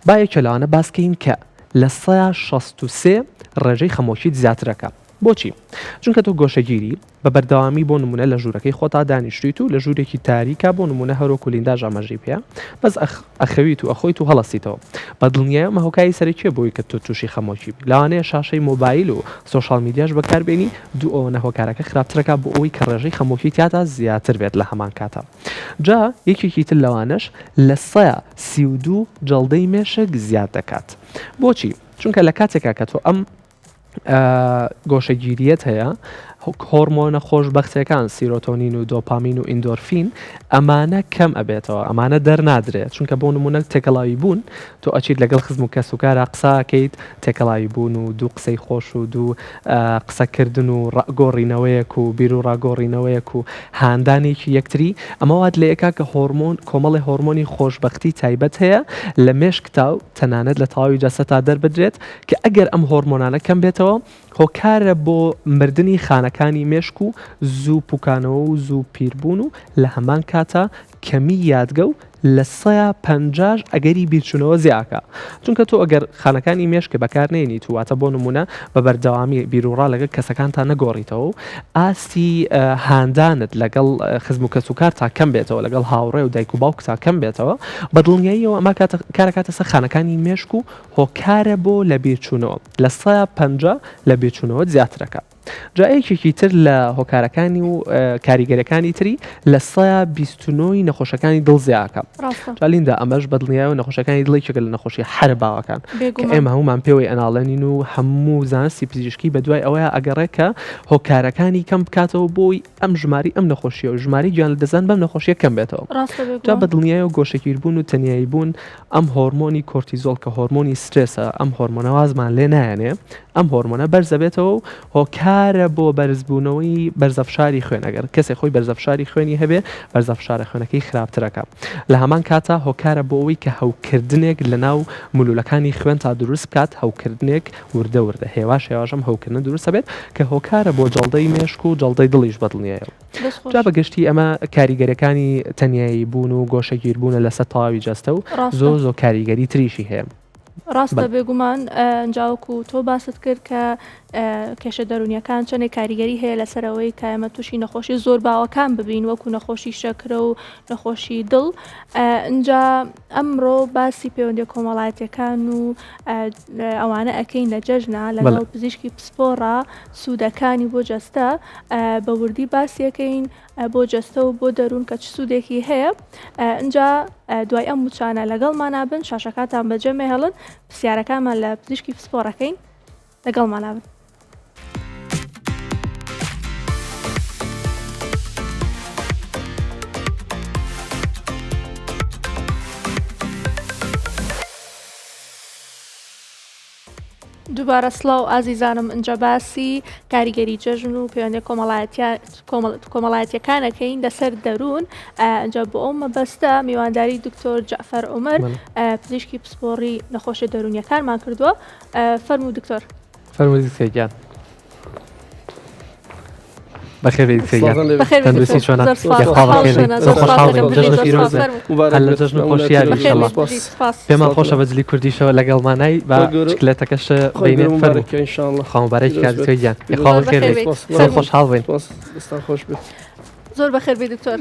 با یەکێ لەوانە باس کەین کە 63% ڕێژەی خەمۆکیت زیاترەکە. بۆچی؟ چونکە تۆ گۆشەگیری بە بەردەوامی بۆ نمونە لە ژوورەکەی خۆتا دانیشتویت و لە ژوورێکی تاریکا بۆ نمونە هەروەکو لینداش ئاماژەی پێیە بەس ئەخەویت و ئەخۆیت و هەڵەسیتەوە. بە دڵنیایەوە ئەمە هۆکاری سەرەکیە بۆی کە تۆ توشی خەمۆکی بی. لەوانەیە شاشەی مۆبایل و social media ش بەکار بێنی دوو ئەوەنە هۆکارەکە خراپترەکا بۆ ئەوەی کە ڕێژەی خەمۆکی تیاتا زیاتر بێت لە هەمان کاتا. جا یەکێکی تر لەوانەش 32% جەڵدەی مێشک زیاد دەکات. بۆچی؟ چونکە لە کاتێکا کە تۆ ئەم گۆشەگیریەت هەیە، هۆرمۆنە خۆشبەختەکان سیرۆتۆنین و دۆپامین و ئیندۆرفین ئەمانە کەم ئەبێتەوە ئەمانە دەرنادرێت چونکە بۆ نمونە تێکەڵاوی بوون تۆ ئەچیت لەگەڵ خزم و کەسوکارا قسە ئەکەیت تێکەڵاوی بوون و دوو قسەی خۆش و دوو قسەکردن و ڕاگۆڕینەوەیەک و بیر و ڕاگۆڕینەوەیەک و هاندانێکی یەکتری ئەمە وات لێ ئەکا کە هۆرمۆن کۆمەڵی هۆرمۆنی خۆشبەختی تایبەت هەیە لە مێشکتا و تەنانەت لە تەواوی جەستەتا دەربدرێت کە ئەگەر ئەم هۆرمۆنانە کەم بێتەوە هۆکارە بۆ مردنی خانەکان. خانەکانی مێشک و زوو پوکانەوە و زوو پیربوون و لە هەمان کاتا کەمی یادگە و لە سەیا پەنجاش ئەگەری بیرچوونەوە زیاکا چونکە تۆ ئەگەر خانەکانی مێشکت بەکار نێنیت و واتە بۆ نموونە بە بەردەوامی بیروڕا لەگەڵ کەسەکانتا نەگۆڕیتەوە و ئاستی هاندانت لەگەڵ خزم و کەسوکارتا کەم بێتەوە لەگەڵ هاوڕێ و دایک و باوکتا کەم بێتەوە بە دڵنیاییەوە ئەمە کارەکاتە سەر خانەکانی مێشک و هۆکارە بۆ لەبیرچوونەوە 50% لەبیرچوونەوەت زیاترەکا. جا یەکێکی تر لە هۆکارەکانی و کاریگەرەکانی تری 29% ی نەخۆشەکانی دڵ زیاکە. جا لیندا ئەمەش بەدڵنیایەوە نەخۆشەکانی دڵ یەکێکە لە نەخۆشی هەرە باوەکان کە ئێمە هەمومان پێوەی ئەناڵێنین و هەموو زانستی پزیشکی بە دوای ئەوەیە ئەگەڕێ کە هۆکارەکانی کەم بکاتەوە بۆی ئەم ژماری ئەم نەخۆشیە و ژماری گیان لەدەستدان بەم نەخۆشیە کەم بێتەوە. جا بە دڵنیایەوە گۆشەگیربوون و تەنیایی بوون ئەم هۆرمۆنی کۆرتیزۆڵ کە هۆرمۆنی سترێسە ئەم هۆرمۆنە وازمان لێ نایەنێ ئەم هۆرمۆنە بەرزەبێتەوە و هۆکارە بۆ بەرزبوونەوەی بەرزەفشاری خوێن ئەگەر کەسێک خۆی بەرزەفشاری خوێنی هەبێ بەرزەفشارە خوێنەکەی خراپترەکە لە هەمان کاتا هۆکارە بۆ ئەوەی کە هەوکردنێک لە ناو مولولەکانی خوێن تا دروست بکات هەوکردنێک وردە وردە هێواش هێواش ئەم هەوکردنە دروست ئەبێت کە هۆکارە بۆ جەڵدەی مێشک و جەڵدەی دڵیش بەدڵنیایەوە. جا بە گشتی ئەمە کاریگەریەکانی تەنیایی بوون و گۆشەگیر بوونە لەسەر تەواوی جەستە و زۆر زۆر کاریگەری تریشی هەیە. ڕاستە بێگومان جاوەکو تۆ باست کرد کە کێشە دەرونیەکان چەندێک کاریگەری هەیە لەسەرەوەی کە ئێمە تووشی نەخۆشی زۆر باوەکان ببین وەکو نەخۆشی شەکرە و نەخۆشی دڵ ئەجا ئەمڕۆ باسی پەیوەندی کۆمەڵایەتەکان و ئەوانە ئەەکەین لە جەژنا لەگەڵ پزیشکی پسپۆڕە سوودەکانی بۆ جەستە بە وردی باسیەکەین بۆ جەستە و بۆ دەروون کە چ سوودێکی هەیە ئینجا دوای ئەم وچانە لەگەڵمانا بن شاشەکانتان بەجێ مەهێڵن پرسیارەکانمان لە پزیشکی پسپۆڕەکەین لەگەڵمانا بن. دووبارە سڵاو ئازیزانم ئینجا باسی کاریگەری جەژن و پەیوەندیە کۆمەڵایەتیەکانەکەین لەسەر دەروون ئینجا بۆ ئەو مەبەستە میوانداری دکتۆر جەعفەر عومەر پزیشکی پسپۆڕی نەخۆشیە دەروونیەکانمان کردووە فەرموو دکتۆر. فەرموو دکتۆر گیان. بەخێربێی دکتۆر گیان. تەندروستی چۆنە؟ یاخوا بەخێربێی. زۆر خۆشحاڵ بووین. جەژنت پیرۆز بێ. هەر لە جەژن و خۆشییا بی ئینشەڵا. پێمان خۆشە بە جلی کوردیشەوە لەگەڵمانای با چکلێتەکەش بینێ. فەرموو. خوا مبارەکی کات دکتۆر گیان. یاخوا بەخێربێی. زۆر خۆشحاڵ بووین. زۆر بەخێر بێی دکتۆر.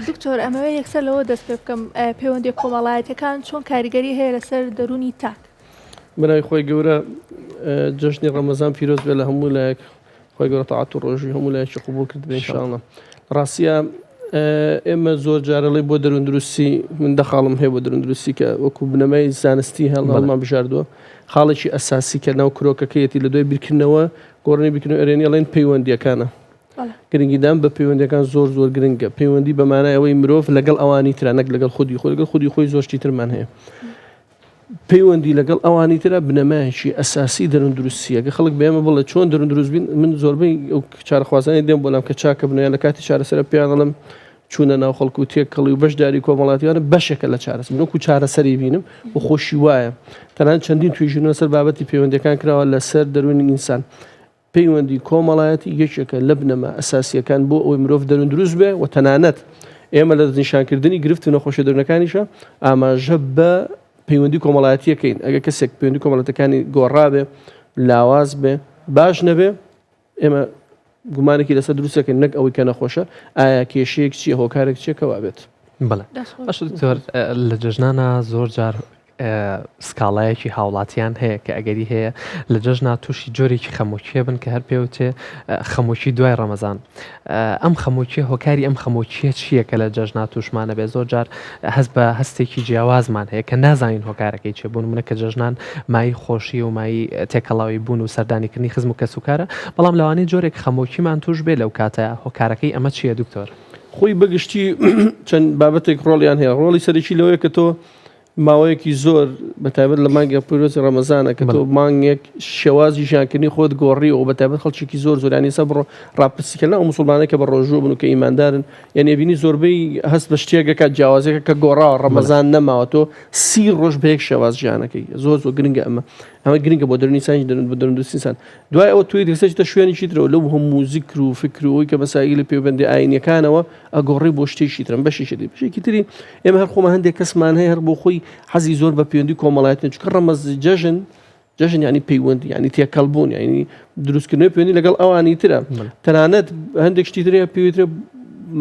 دکتۆر ئەمەوێ یەکسەر لەوە دەست پێ بکەم پەیوەندیە کۆمەڵایەتیەکان چۆن کاریگەری هەیە لەسەر دەروونی تاک؟ بەناوی خوای گەورە جەژنی ڕەمەزان پیرۆز بێ لە هەموو لایەک خوای گەورە تاعەت و ڕۆژووی هەموو لایەکی قبوڵ کرد بێ ئینشاءاللە ڕاستیە ئێمە زۆر جارەڵی بۆ دەروندروستی من دە خاڵم هەیە بۆ دەروندروستی کە وەکو بنەمای زانستی هەڵمان بژاردووە خاڵێکی ئەساسی کە ناو کرۆکەکەیەتی لە دوای بیرکردنەوە گۆڕنی بیرکردنەوە ئەرێنی ئەڵێن پەیوەندیەکانە گرنگیدان بە پەیوەندیەکان زۆر زۆر گرنگە پەیوەندی بەمانای ئەوەی مرۆڤ لەگەڵ ئەوانی ترا نەک لەگەڵ خودی خۆی لەگەڵ خودی خۆی زۆر شتی ترمان هەیە پەیوەندی لەگەڵ ئەوانی ترا بنەمایەکی ئەساسی دەرووندروستییە. گەر خەڵک بە ئێمە بڵێ چۆن دەرووندروست بین، من زۆربەی ئەو چارەخوازانەی دێن بۆ لام کە چاکە بن و یان لە کاتی چارەسەرە پێیان دەڵێم چوونە ناو خەڵک و تێکەڵی و بەشداری کۆمەڵایەتیانە بەشێکە لە چارەسەر. من وەکوو چارەسەری بینم و خۆشی وایە. تەنانەت چەندین توێژینەوە لەسەر بابەتی پەیوەندییەکان کراوە لەسەر دەروونی ئینسان. پەیوەندی کۆمەڵایەتی یەکێکە لە بنەما ئەساسییەکان بۆ ئەوەی مرۆڤ دەرووندروست بێ و تەنانەت ئێمە لە دەستنیشانکردنی گرفت و نەخۆشیە دەروونەکانیشە ئاماژە بە پەیوەندی کۆمەڵایەتیەکەین ئەگەر کەسێک پەیوەندی کۆمەڵەتەکانی گۆڕابێ لاواز بێ باش نەبێ ئێمە گومانێکی لەسەر دروستەکەین نەک ئەوەی کە نەخۆشە ئایا کێشەیەک چییە هۆکارێک چییە کە وابێت. بەڵێ باشە دکتۆر لە جەژنانا زۆر جار سکاڵایەکی هاوڵاتیان هەیە کە ئەگەری هەیە لە جەژنا تووشی جۆرێکی خەمۆکیە بن کە هەر پێوتێ خەمۆکی دوای ڕەمەزان ئەم خەمۆکیە هۆکاری ئەم خەمۆکیە چییە کە لە جەژنا تووشمانە بێ زۆر جار هەست بە هەستێکی جیاوازمان هەیە کە نازانین هۆکارەکەی چیە بۆ نمونە کە جەژنان مای خۆشی و مای تێکەڵاوی بوون و سەردانیکردنی خزم و کەسوکارە بەڵام لەوانەیە جۆرێک خەمۆکیمان توش بێ لەو کاتە هۆکارەکەی ئەمە چییە دکتۆر؟ خۆی بەگشتی چەند بابەتێک ڕۆڵیان هەیە ڕۆڵی سەرەکی لەوەیە کە تۆ ماوەیەکی زۆر بە تایبەت لە مانگی پیرۆزی ڕەمەزانە کە تۆ مانگێک شێوازی ژیانکردنی خۆت گۆڕیەوە بە تایبەت خەڵکێکی زۆر زۆرانی سە بڕۆ ڕاپرسیکردن ئەو مسلمانە کە بە ڕۆژوو بن و کە ئیماندارن یعنی بینی زۆربەی هەست بە شتێکەکە جیاوازێکە کە گۆڕاوە ڕەمەزان نەماوە تۆ سی ڕۆژ بە یەک شێواز ژیانەکەی زۆر زۆر گرنگە ئەمە ئەمە گرنگە بۆ دەروونی سانج دەروون بۆ دەروون سان دوای ئەوە توی دەسەچتە شوێنێکی ترەوە لەو هەموو زیکر و فکر و ئەوی کە مەسائیلی پەیوەندی ئاینیەکانەوە ئەگۆڕی بۆ شتێکی ترم بەشێکی دی بەشێکی تری ئێمە هەر خۆمان هەندێک کەسمان هەیە هەر بۆ خۆی حەزی زۆر بە پەیوەندی کۆمەڵایەتی چونکە ڕەمەز جەژن جەژن ینی پەیوەندی ینی تێکەڵ بوون ینی دروستکردنەوەی پەیوەندی لەگەڵ ئەوانی ترە تەنانەت هەندێک شتی ترە پێویترە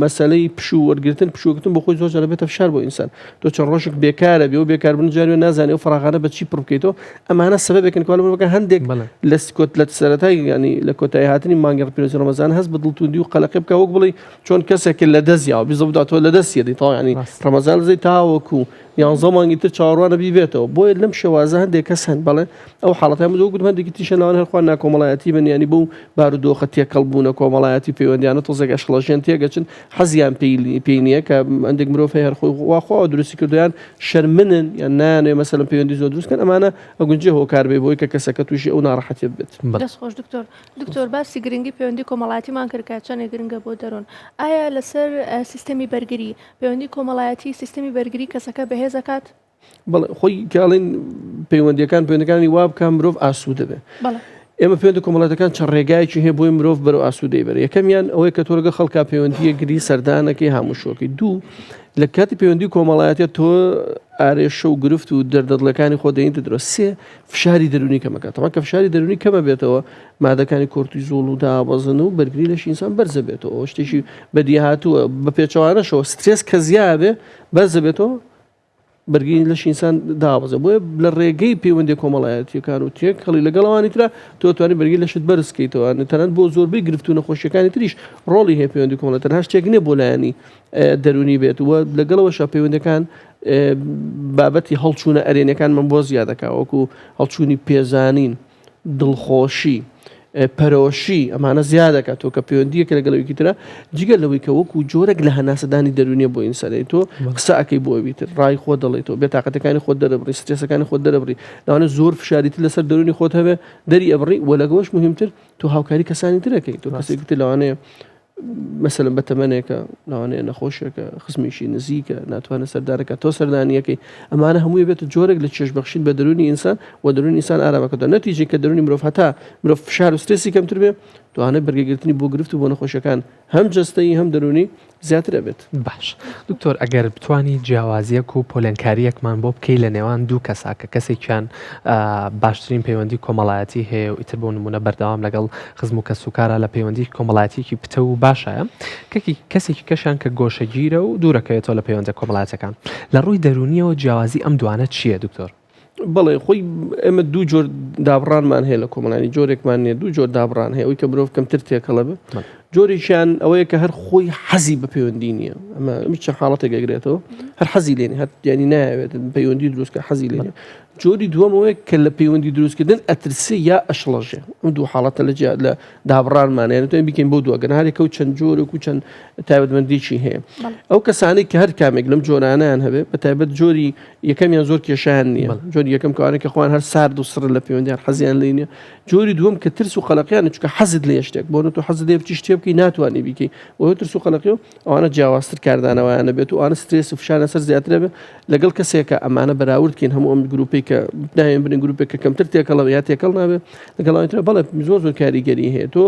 مەسلەی پشوو وەرگتن پشووگرتن بۆ خۆی زۆر جارە بێتە فشار بۆ ئینسان تۆ چەند ڕۆژێک بێکارە بێ و بێکاربوون جارێ نازانێ و فراغانە بە چی پڕ بکەیتەوە ئەمانە سەبەبێکن کە مرۆڤەکە هەندێک لە سکۆت لە سەرەتای ینی لە کۆتایی هاتنی مانگی پیرۆزی ڕەمەزان هەست بە دڵتوندی و قەلەقی بکە وەک بڵێ چۆن کەسێک لە دەست یاوە بیزەبدا تۆ لە دەست یەدی تاو ینی ڕەمەزان زی تاوەکو یانزە مانگی تر چاوەڕوانە بیبێتەوە بۆیە لەم شێوازە هەندێک کەس هەن بەڵێ ئەو حاڵەتە من گوتم هەندێکی تریشە لەوانە هەر خۆیان ناکۆمەڵایەتی بن یانی بەو بارودۆخە تێکەڵ بوونە کۆمەڵایەتی پەیوەندیانە تۆزێک ئەشڵەژێن تێگەچن حەزیان پێی پێی نییە کە هەندێک مرۆڤ هەیە هەر خۆی وا خوا دروستی کردویان شەرمنن یان نایانەوێ مەسەلەن پەیوەندی زۆر دروست کەن ئەمانە ئەگونجێ هۆکار بێ بۆی کە کەسەکە تووشی ئەو ناڕەحەتیە ببێت. دەست خۆش دکتۆر. دکتۆر باسی گرنگی پەیوەندی کۆمەڵایەتیمان کرد کە چەندێک گرنگە بۆ دەروون ئایا لەسەر سیستەمی بەرگری پەیوەندی کۆمەڵایەتی سیستەمی بەرگری کەسەکە بەهێز ئەکات؟ بەڵێ خۆی کە ئەڵێن پەیوەندیەکان پەیوەندەکانی وا بکە مرۆڤ ئاسوودە بێ ئێمە پەیوەندە کۆمەڵاتەکان چەند ڕێگایەکی هەیە بۆی مرۆڤ بەرەو ئاسوودەی بەرە یەکەمیان ئەوەی کە تۆ لەگەڵ خەڵکا پەیوەندیە گری سەردانەکەی هاموشۆکەی دوو لە کاتی پەیوەندی کۆمەڵایەتە تۆ ئارێشە و گرفت و دەردەدڵەکانی خۆ دەینتە درۆ سێ فشاری دەرونی کەمەکاتەوە کە فشاری دەرونی کەمە بێتەوە مادەکانی کۆرتیزۆڵ و دابەزن و بەرگری لەشی ئینسان بەرزە بێتەوە شتێکی بەدیهاتووە بە پێچەوانەشەوە سترێس کە زیابێ بەرزە بێتەوە بەرگری لەشی ئینسان دابەزێ بۆیە لە ڕێگەی پەیوەندی کۆمەڵایەتیەکان و تێکەڵی لەگەڵ ئەوانی ترا تۆ توانی بەرگری لەشت بەرز کەیتەوە تەنانەت بۆ زۆربەی گرفت و نەخۆشیەکانی تریش ڕۆڵی هەیە پەیوەندی کۆمەڵایەتی تەنها شتێک نییە بۆ لایەنی دەروونی بێت و لەگەڵەوەشا پەیوەندەکان بابەتی هەڵچوونە ئەرێنەکانمان بۆ زیادەکە وەکو هەڵچوونی پێزانین دڵخۆشی، پەرۆشی، ئەمانە زیاد دەکات تۆ کە پەیوەندییەکە لەگەڵ ئەوێکی ترە جگە لەوەی کە وەکو جۆرێک لە هەناسەدانی دەروونیە بۆ ئینسان یانی تۆ قسە ئەکەی بۆ ئەوی تر ڕای خۆت دەڵێیتەوە بێتاقەتەکانی خۆت دەرەبڕی سترێسەکانی خۆت دەرەبڕی لەوانەیە زۆر فشاری تر لەسەر دەروونی خۆت هەبێ دەری ئەبڕی و لەگەوەش مهمتر تۆ هاوکاری کەسانی تر ئەکەی تۆ کەسێکی تر لەوانەیە مەسەلەن بە تەمەنێکە لەوانەیە نەخۆشێکە خزمێکی نزیکە ناتوانێت سەردانەکە تۆ سەردانیەکەی ئەمانە هەمووی بێتە جۆرێک لە چێژبەخشین بە دەروونی ئینسان و دەروونی ئینسان ئارامەکەەوە نەتیجی کە دەروونی مرۆڤ هەتا مرۆڤ فشار و سترێسی کەمتر بێ توانێت بەرگەگرتنی بۆ گرفت و بۆ نەخۆشیەکان هەم جەستەیی هەم دەروونی زیاتر ئەبێت. باش دکتۆر ئەگەر بتوانی جیاوازیەک و پۆلێنکاریەکمان بۆ بکەی لە نێوان دوو کەسا کە کەسێکیان باشترین پەیوەندی کۆمەڵایەتی هەیە و ئیتر بۆ نمونە بەردەوام لەگەڵ خزم و کەسوکارا لە پەیوەندی کۆمەڵایەتیەکی پتەو و باشایە کەکی کەسێکی کەشیان کە گۆشەگیرە و دوورەکەوێتەوە لە پەیوەندە کۆمەڵایەتەکان لە ڕووی دەروونیەوە جیاوازی ئەم دوانە چییە دکتۆر؟ بەڵێ خۆی ئێمە دوو جۆر دابڕانمان هەیە لە کۆمەڵانی جۆرێکمان نییە دوو جۆر دابڕان هەیە ئەوی کە مرۆڤ کەمتر تێکەڵە بێ جۆرێکیان ئەوەیە کە هەر خۆی حەزی بە پەیوەندی نییە ئەمە چە حاڵەتێک ئەگرێتەوە هەر حەزی لێنی هەر ینی ناوێت پەیوەندی دروستکە حەزی لێ جۆری دووەم ئەوەیە کە لە پەیوەندی دروستکردن ئەترسێ یا ئەشڵەژێ ئەم دوو حاڵەتە لە جیا لە دابڕانمان یان توانین بیکەین بۆ دووە گەر هەرێکە و چەند جۆرێک و چەند تایبەتمەندیی هەیە ئەو کەسانەی کە هەر کامێک لەم جۆرانیان هەبێ بە تایبەت جۆری یەکەمیان زۆر کێشیان نییە جۆری یەکەم کەوانە کە خۆیان هەر سارد و سڕ لە پەیوەندیان حەزیان لێ نییە جۆری دووەم کە ترس و قەلەقیان چونکە حەزت لێ شتێک بۆ تۆ حەزت لێ بچی شتێ بکەی ناتوانانی بیکەی بۆ ترس و قەلەقی و ئەوانە جیاوازتر کاردانەوەیان بێت و ئەوانە سترێس و فشار لەسەر زیاترە بێت لەگەڵ کەسێکە ئەمانە بەراورد کەین هەموو ئەم گروپێک کە ناوێن بنین گروپێک کە کەمتر تێکەڵە یا تێکەڵ نابێت لەگەڵ ئەوانی تر بەڵێ زۆر زۆر کاریگەری هەیە تۆ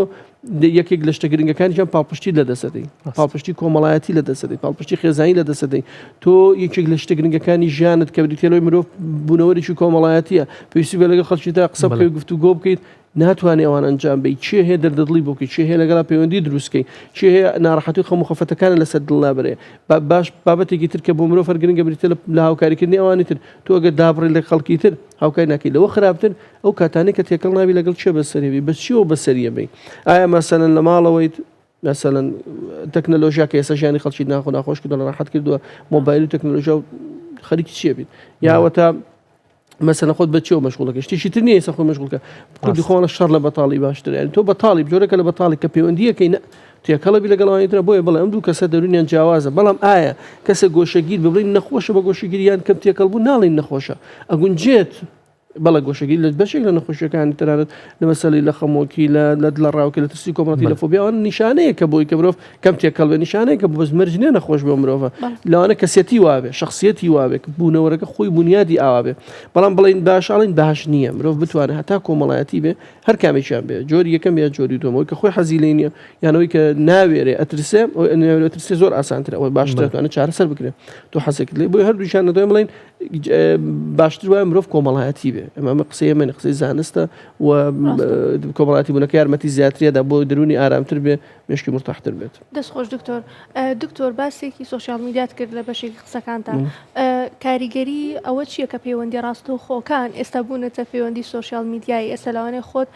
یەکێک لە شتە گرنگەکانیان پاڵپشتی لە دەسەدەی پاڵپشتی کۆمەڵایەتی لە دەسەدەی پاڵپشتی خێزانی لە دەسەدەی تۆ یەکێک لە شتە گرنگەکانی ژیانت کە بریتیە لەوەی مرۆڤ بوونەوەرێکی کۆمەڵایەتیە پێویستی بە لەگەڵ خەڵکیدا قسە بکەیت گفتوگۆ بکەیت ناتوانێ ئەوان ئەنجام بەی، کێ هەیە دەردەدڵی بۆ بکەی، کێ هەیە لەگەڵا پەیوەندی دروست کەی، کێ هەیە ناڕەحەتی و خەم و خەفەتەکانت لەسەر دڵ لابەرێ. با باش بابەتێکی تر کە بۆ مرۆڤ هەر گرنگە بریتیە لە لە هاوکاریکردنی ئەوانی تر. تۆ ئەگەر دابڕی لە خەڵکی تر هاوکاری ناکەی. لەوە خراپتر ئەو کاتانەی کە تێکەڵ نابی لەگەڵ کێ بەسەری بەی، بە چیەوە بەسەری ئەبەی؟ ئایا مەسەلەن لە ماڵەوەیت، مەسەلەن تەکنەلۆژیا کە ئێستا ژیانی خەڵکی ناخۆ ناخۆش کردووە، ناڕەحەت کردووە، مۆبایل و تەکنەلۆژیا و خەریکی چیە بیت؟ یا ئەوەتا. مەسەلەن خۆت بە چیەوە مەشغوڵەکە شتێکی تر نییە ئێستا خۆی مەشغوڵکە کوردی خۆڵە شەڕ لە بەتاڵی باشترە یانی تۆ بەتاڵی جۆرەکە لە بەتاڵی کە پەیوەندیەکەی نە تێکەڵە بی لەگەڵ ئەوانی ترە بۆیە بڵێ ئەم دوو کەسە دەرونیان جیاوازە بەڵام ئایا کەسە گۆشەگیر بڵین نەخۆشە بە گۆشەگیری یان کەم تێکەڵ بوو ناڵین نەخۆشە ئەگونجێت بەڵێ گۆشەگیری لە بەشێک لە نەخۆشیەکانی تەنانەت لە مەسەلەی لە خەمۆکی لە لە دڵەڕاوکێ لە ترسی کۆمەڵاتی لە فۆبیا ئەوانە نیشانەیە کە بۆی کە مرۆڤ کەم تێکەڵ بێ نیشانەیە کە بەس مەرج نییە نەخۆش بێ مرۆڤە لەوانە کەسێتی وابێ شخصیەتی وابێ کە بوونەوەرەکە خۆی بونیادی ئاوا بێ بەڵام بڵین باش ئەڵین باش نییە مرۆڤ بتوانێت هەتا کۆمەڵایەتی بێ هەر کامێکیان بێ جۆری یەکەم یا جۆری دووەم کە خۆی حەزی لێ نییە یانەوەی کە ناوێرێ ئەترسێ ئەترسێ زۆر ئاسانترە ئەوەی باشترە توانێت چارەسەر بکرێت تۆ حەزێکت لێ بۆی هەردووشیان نەدوای بڵین باشتر وایە مرۆڤ کۆمەڵایەتی بێ ئەمە ئەمە قسەی من قسەی زانستە و کۆمەڵاتی بوونەکە یارمەتی زیاتریەدا بۆ دەروونی ئارامتر بێ مشکی مرتاحتر بێت. دەست خۆش دکتۆر. دکتۆر باسێکی سۆشیال میدیات کرد لە بەشێکی قسەکانتا کاریگەری ئەوە چییە کە پەیوەندی ڕاستەوخۆکان ئێستا بوونەتە پەیوەندی سۆشیال میدیایی ئێستا لەوانەیە خۆت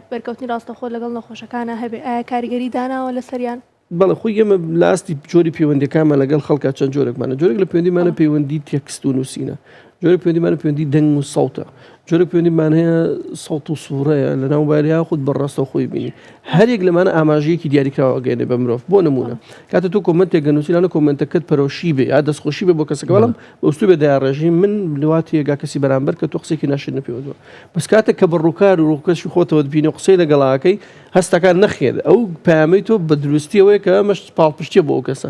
بەرکەوتنی ڕاستەخۆ لەگەڵ نەخۆشەکانە هەبێ ئایا کاریگەری داناوە لەسەریان؟ بەڵێ خۆی ئێمە لە ئاستی جۆری پەیوەندیەکانمان لەگەڵ خەڵکا چەند جۆرێکمانە جۆرێک لە پەیوەندیمانە پەیوەندی تێکست و نووسینە جۆرێک پەیوەندیمانە پەیوەندی دەنگ و سەوتە جۆرێک پەیوەندیمان هەیە سەوت و سوورەیە لە ناو موبایل یاخود بە ڕاستەوخۆی بینی هەرێک لەمانە ئاماژەیەکی دیاریکراوە ئەگەیەنێ بە مرۆڤ بۆ نمونە کاتە تۆ comment ێک گەنووسی لانە comment ەکەت پەرۆشی بێ یا دەستخۆشی بێ بۆ کەسەکە بەڵام بە ئوسلوبێ دایڕێژی من لەوا تێگا کەسی بەرامبەر کە تۆ قسێکی ناشرینە پێوەتوە بەس کاتێک کە بە ڕووکار و ڕووکەشی خۆتەوە بینی و قسەی لەگەڵاکەی هەستەکان نەخێر ئەو پەیامەی تۆ بە دروستی ئەوەیە کە ئەمەش پاڵپشتیە بۆ ئەو کەسە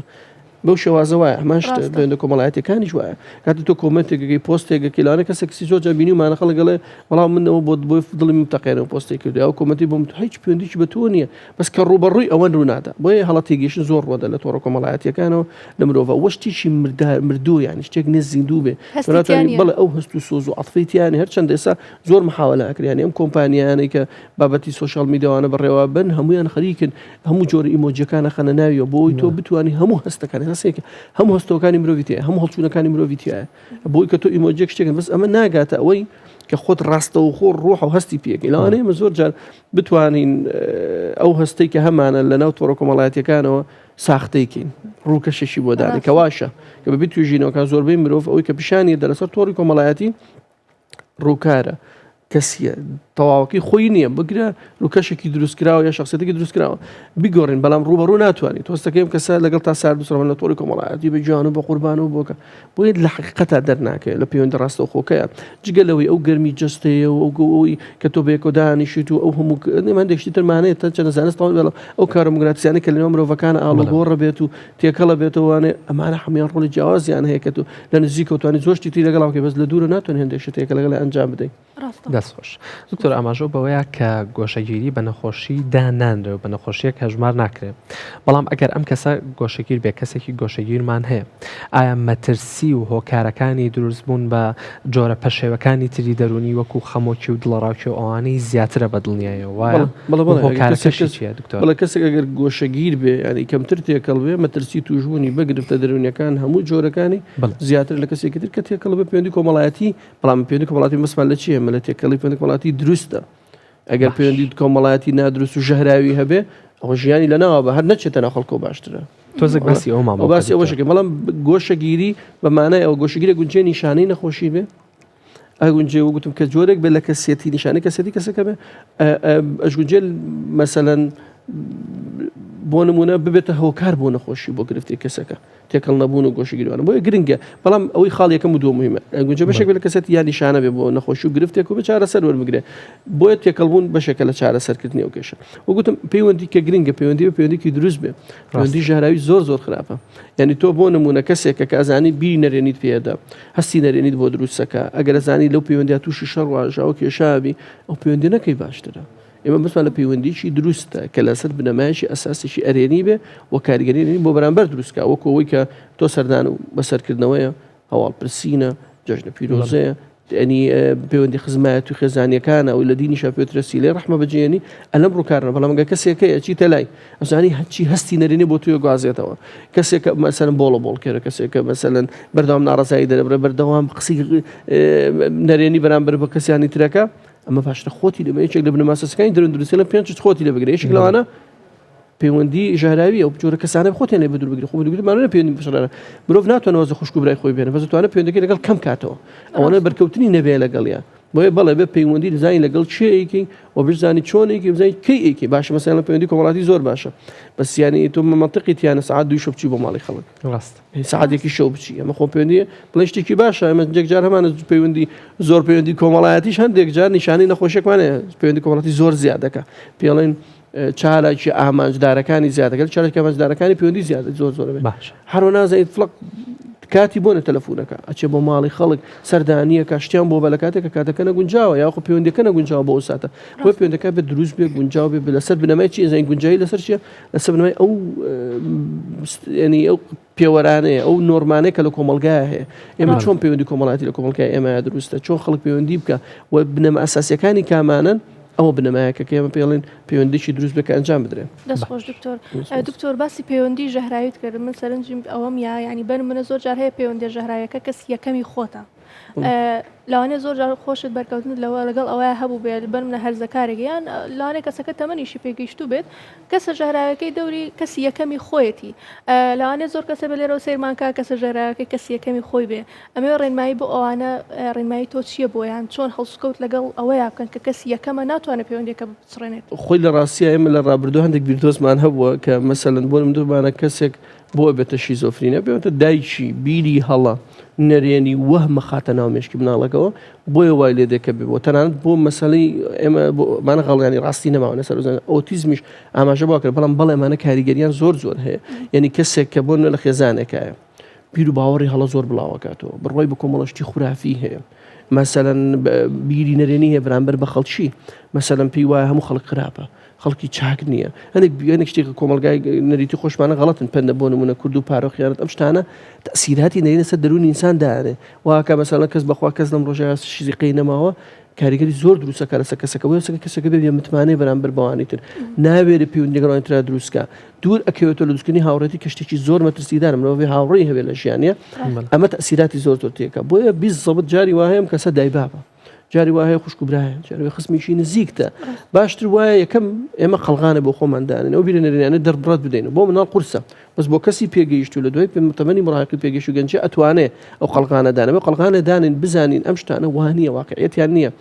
بەو شێوازە وایە هەمان شت ڕاستە. پەیوەندە کۆمەڵایەتیەکانیش وایە کاتێ تۆ comment ێک ئەکەی پۆستێک ئەکەی لەوانەیە کەسێک کەسی زۆر جار بینیومانە خەڵک ئەڵێ وەڵا من ئەوە بۆ بۆی دڵی من بتەقێنەوە پۆستێک کردووە ئەو comment ی بۆم هیچ پەیوەندیی بە تۆ نییە بەس کە ڕووبەڕووی ئەوەن ڕوو نادا بۆیە هەڵە تێگەیشتن زۆر ڕووەدە لە تۆڕە کۆمەڵایەتیەکانەوە لە مرۆڤە وە شتێکی مردار مردوو یانی شتێک نییە زیندوو بێ تۆ هەستی تیا ناتوانی نییە بەڵێ ئەو هەست و سۆز و عەتفەی تیا نییە هەرچەندە ئێستا زۆر محاوەلە ئەکرێ یانی ئەم کۆمپانیایانەی کە بابەتی سۆشیال میدیاوانە بەڕێوە بن هەمویان خەریکن هەموو جۆرە ئیمۆجیەکان ئەخەنە ناویەوە بۆ ئەوی تۆ بتوانی هەموو هەستەکانی هەستێک هەموو هەستەکانی مرۆڤی تێ هەموو هەڵچوونەکانی مرۆڤی تایە بۆی کە تۆ ئیمۆجیەک شتێکن بەس ئەمە ناگاتە ئەوەی کە خۆت ڕاستەوخۆ ڕۆح و هەستی پێەکەی لەوانەیە ئێمە زۆر جار بتوانین ئەو هەستەی کە هەمانە لە ناو تۆڕە کۆمەڵایەتیەکانەوە ساختەیکەین ڕووکەشێکی بۆ دانێ کە واشە کە بەبی توێژینەوەکان زۆربەی مرۆڤ ئەوەی کە پیشانی دەرەسەر تۆڕی کۆمەڵایەتی ڕووکارە کەسیە تەواوەکەی خۆی نییە بگرە ڕووکەشێکی دروستکراوە یا شخصیتێکی دروستکراوە بیگۆڕین بەڵام ڕوبەڕوو ناتوانانی تۆستەکەیم کەسە لەگەڵ تا سارد سڕەوە لە تۆڕی کۆمەڵایەتی بە گیان و بە قوربان و بۆکە بۆیە لە حقیقەتا دەرناکەوێت لە پەیوەندی ڕاستەوخۆکەیە جگە لەوەی ئەو گەرمی جەستەیە و ئەو ئەوی کە تۆ بەیەکەوە دانیشیت و ئەو هەموو هەندێک شتی ترمانەیە تا چەند زانست تەواو بەڵام ئەو کارە موگناتیسیانەی کە لەنێو مرۆڤەکان ئاڵوگۆڕ بێت و تێکەڵە بێتەوە وانێ ئەمانە هەموویان ڕۆڵی جیاوازیان هەیە کە تۆ لە نزیکەوە توانی زۆر شتی تری لەگەڵ بکەی بەس لە دوورە ناتوانانی هەندێک شت هەیە کە لەگەڵی ئەنجام بدەی. ڕاستە. دەست خۆش. دکتۆر ئاماژەو بەوەیە کە گۆشەگیری بە نەخۆشی دانانرێ و بە نەخۆشیەک هەژمار ناکرێ بەڵام ئەگەر ئەم کەسە گۆشەگیر بێ کەسێکی گۆشەگیرمان هەیە ئایا مەترسی و هۆکارەکانی دروست بوون بە جۆرە پەشێوەکانی تری دەروونی وەکو خەمۆکی و دڵەڕاوکێ و ئەوانەی زیاترە بە دڵنیایەوە وایە؟ بەڵێ و بەڵێ ئەگەر کەسێک هۆکارەکەشی کەس چییە دکتۆر؟ بەڵێ کەسێک ئەگەر گۆشەگیر بێ یانی کەمتر تێکەڵ بێ مەترسی تووشبوونی بە گرفتە دەروونیەکان هەموو جۆرەکانی بەڵێ. زیاتر لە کەسێکی تر کە تێکەڵ بە پەیوەندی کۆمەڵایەتی بەڵام پەیوەندی کۆمەڵایەتی مەسمان لە چییە مە لە تێکەڵی پەیوەندی کۆمەڵایەتی دروستە ئەگەر باش. پەیوەندی کۆمەڵایەتی نادروست و ژەهراوی هەبێ ئەوە ژیانی لەناوە بە هەر نەچێتە ناو خەڵکەوە باشترە. تۆزێک باسی ئەومان بۆ ئەو بکە باسی دکتۆر. ئەوەشەکەی بەڵام گۆشەگیری بە مانای ئەوە گۆشەگیری گونجێ نیشانەی نەخۆشی بێ ئەگونجێ و گوتم کە جۆرێک بێ لە کەسێتی نیشانەی کەسێتی کەسەکە بێ ئەشگونجێ مەسەلەن بۆ نمونە ببێتە هۆکار بۆ نەخۆشی بۆ گرفتی کەسەکە تێکەڵ نەبوون و گۆشەگیروانە بۆیە گرنگە بەڵام ئەوەی خاڵ یەکەم و دووەم مهمە گونجە بەشێک لە کەسێتی یان نیشانە بێ بۆ نەخۆشی و گرفتێک و بە چارەسەر وەربگرێ بۆیە تێکەڵبوون بەشێکە لە چارەسەرکردنی ئەو کێشە و گوتم پەیوەندی کە گرنگە پەیوەندی بە پەیوەندیکی دروست بێ پەیوەندی ژەهراوی زۆر زۆر خراپە یعنی تۆ بۆ نمونە کەسێکە کە ئەزانی بیری نەرێنیت پێدا هەستی نەرێنیت بۆ دروستەکە ئەگەر ئەزانی لەو پەیوەندیا تووشی شەڕ و ئاژاوە کێشابی ئەو پەیوەندی نەکەی باشترە ئێمە بەسمان لە پەیوەندیی دروستە کە لەسەر بنەمایەکی ئەساسێکی ئەرێنی بێ و کاریگەری بۆ بەرامبەر دروستکە وەکو ئەوەی کە تۆ سەردان و بەسەرکردنەوەیە هەواڵپرسینە جەژنە پیرۆزەیە ینی پەیوەندی خزمایەت و خێزانیەکانە ئەوی لە دینیشا پێترە سیلەی ڕەحمە بەجێنی ئەلەم ڕووکارنە بەڵام گە کەسێکەیە چیتە لای ئەزانی هەچی هەستی نەرێنی بۆ توێ گوازێتەوە کەسێکە مەسەلەن بۆڵە بۆڵکەرە کەسێکە مەسەلەن بەردەوام ناڕەزایی دەرەبرە بەردەوام قسی نەرێنی بەرامبەر بە کەسیانی ترەکە ئەمە باشتر خۆتی لە یەکێک لە بنەماسەکانی درون دروستە لە پێنج خۆتی لە بگرێ یەکێک لەوانە. پەیوەندی ژەهراویە ئەو جۆرە کەسانە خۆتیان لێ بەدوور بگری خۆ بەدوور مانە پەیوەندی بشڕێنە مرۆڤ ناتوانێت واز لە خوشک و برای خۆی بێنێ بەس دەتوانێت پەیوەندەکەی لەگەڵ کەم کاتەوە ئەوەنە بەرکەوتنی نەبێ لەگەڵیان بۆیە بەڵێ بێ پەیوەندی دزانی لەگەڵ کێ ئەیکەی و بشزانی چۆن ئەیکەی بزانی کەی ئەیکەی باشە مەسەلەن پەیوەندی کۆمەڵاتی زۆر باشە بەس یانی تۆ مەنتقی تیانە سەعات دووی شەو بچی بۆ ماڵی خەڵک ڕاست سەعات یەکی شەو بچی ئەمە خۆ پەیوەندی بڵێ شتێکی باشە ئەمە یەک جار هەمانە پەیوەندی زۆر پەیوەندی کۆمەڵایەتیش هەندێک جار نیشانەی نەخۆشیەکمان هەیە پەیوەندی کۆمەڵاتی زۆر زیاد دەکا پێڵێن چالاکی ئامانجدارەکانی زیاد دەکات چالاکی ئامانجدارەکانی پەیوەندی زیاد زۆر زۆر بێت باشە هەرۆ نازانیت فلق کاتی بۆنە تەلەفۆنەکە ئەچێ بۆ ماڵی خەڵک سەردانیەکە شتیان بۆ بە لە کاتێک کە کاتەکە نەگونجاوە یاخۆ پەیوەندەکە نەگونجاوە بۆ ئەو ساتە بۆ پەیوەندەکە بێت دروست بێ گونجاو بێ لەسەر بنەمای چی ئەزانین گونجاوی لەسەر چیە لەسەر بنەمای ئەو ینی ئەو پێوەرانەیە ئەو نۆرمانەیە کە لە کۆمەڵگایە هەیە ئێمە چۆن پەیوەندی کۆمەڵاتی لە کۆمەڵگای ئێمە دروستە چۆن خەڵک پەیوەندی بکە و بنەما ئەساسیەکانی کامانن ئەوە بنەمایەکە کە ئێمە پێڵین پەیوەندێکی دروست بێت کە ئەنجام بدرێن. دەست خۆش دکتۆر. دکتۆر باسی پەیوەندی ژەهراویت کرد من سەرنجم ئەوەم یا یانی بەر منە زۆر جار هەیە پەیوەندیە ژەهراویەکە کەسی یەکەمی خۆتە لەوانەیە زۆر جار خۆشت بەرکەوتنت لەوە لەگەڵ ئەوەیە هەبوو بێت بەر منە هەرزەکارێک یان لەوانەیە کەسەکە تەمەنیشی پێگەیشتوو بێت کەسە ژەهراویەکەی دەوری کەسی یەکەمی خۆیەتی لەوانەیە زۆر کەسە بێ لێرەوە سەیرمان کا کەسە ژەهراویەکەی کەسی یەکەمی خۆی بێ ئەمەوێ ڕێنمایی بۆ ئەوانە ڕێنمایی تۆ چییە بۆیان چۆن هەڵسوکەوت لەگەڵ ئەوەیا بکەن کە کەسی یەکەمە ناتوانێت پەیوەندیەکە بپچڕێنێت. خۆی لە ڕاستیا ئێمە لە ڕابردوو هەندێک بیردۆزمان هەبووە کە مەسەلەن بۆ نموونە کەسێک بۆ ئەبێتە شیزۆفرینە بێتە دایکی بیری هەڵە نەرێنی وەهمە خاتە ناو مێشکی مناڵەکەەوە بۆیە وای لێ دێ کە بێ تەنانەت بۆ مەسەلەی ئێمە بۆمانە غەڵیانی ڕاستی نەماوە لەسەر ئۆتیزمیش ئاماژە بۆ کرد بەڵام بەڵێ ئەمانە کاریگەریان زۆر زۆر هەیە یعنی کەسێک کە بۆ نوێ لە خێزانێکایە بیر و باوەڕی هەڵە زۆر بڵاوەکاتەوە بڕوای بە کۆمەڵە شتی خورافی هەیە مەسەلەن بیری نەرێنی هەیە بەرامبەر بە خەڵکی مەسەلەن پێی وایە هەموو خەڵک خراپە خەڵکی چاک نییە هەندێک هەندێک شتێک کۆمەڵگای نەریتی خۆشمانە غەڵەتن پەندە بۆ نمونە کورد و پارە و خیانەت ئەم شتانە تەسیراتی نەرێنی لەسەر دەروونی ئینسان دانێ واکە مەسەلەن کەس بەخوا کەس لەم ڕۆژە شیزیقەی نەماوە کاریگەری زۆر دروستەکە لەسەر کەسەکە بۆیە کەسەکە بێ متمانەی بەرامبەر بەوانی تر ناوێرێ پەیوەندی لەگەڵ ئەوانی ترا دروستکە دوور ئەکەوێتەوە لە دروستکردنی هاوڕێتی کە شتێکی زۆر مەترسیدارە مرۆڤ هاوڕێی هەبێ لە ژیانە ئەمە تەسیراتی زۆر زۆر تێکە بۆیە بیزەبت جاری وایە ئەم کەسە دایبابە جاری وایە خوشک و برایە جاری وایە خزمێکی نزیکتە باشتر وایە یەکەم ئێمە قەڵغانە بۆ خۆمان دانێن ئەو بیرە نەرێنیانە دەربڕەت بدەین بۆ مناڵ قورسە بەس بۆ کەسی پێگەیشتوو لە دوای تەمەنی مراهقی پێگەیشتوو گەنجی ئەتوانێ ئەو قەڵغانە دانێ بۆ قەڵغانە دانێن بزانین ئەم شتانە وا نییە واقعیەتیان نییە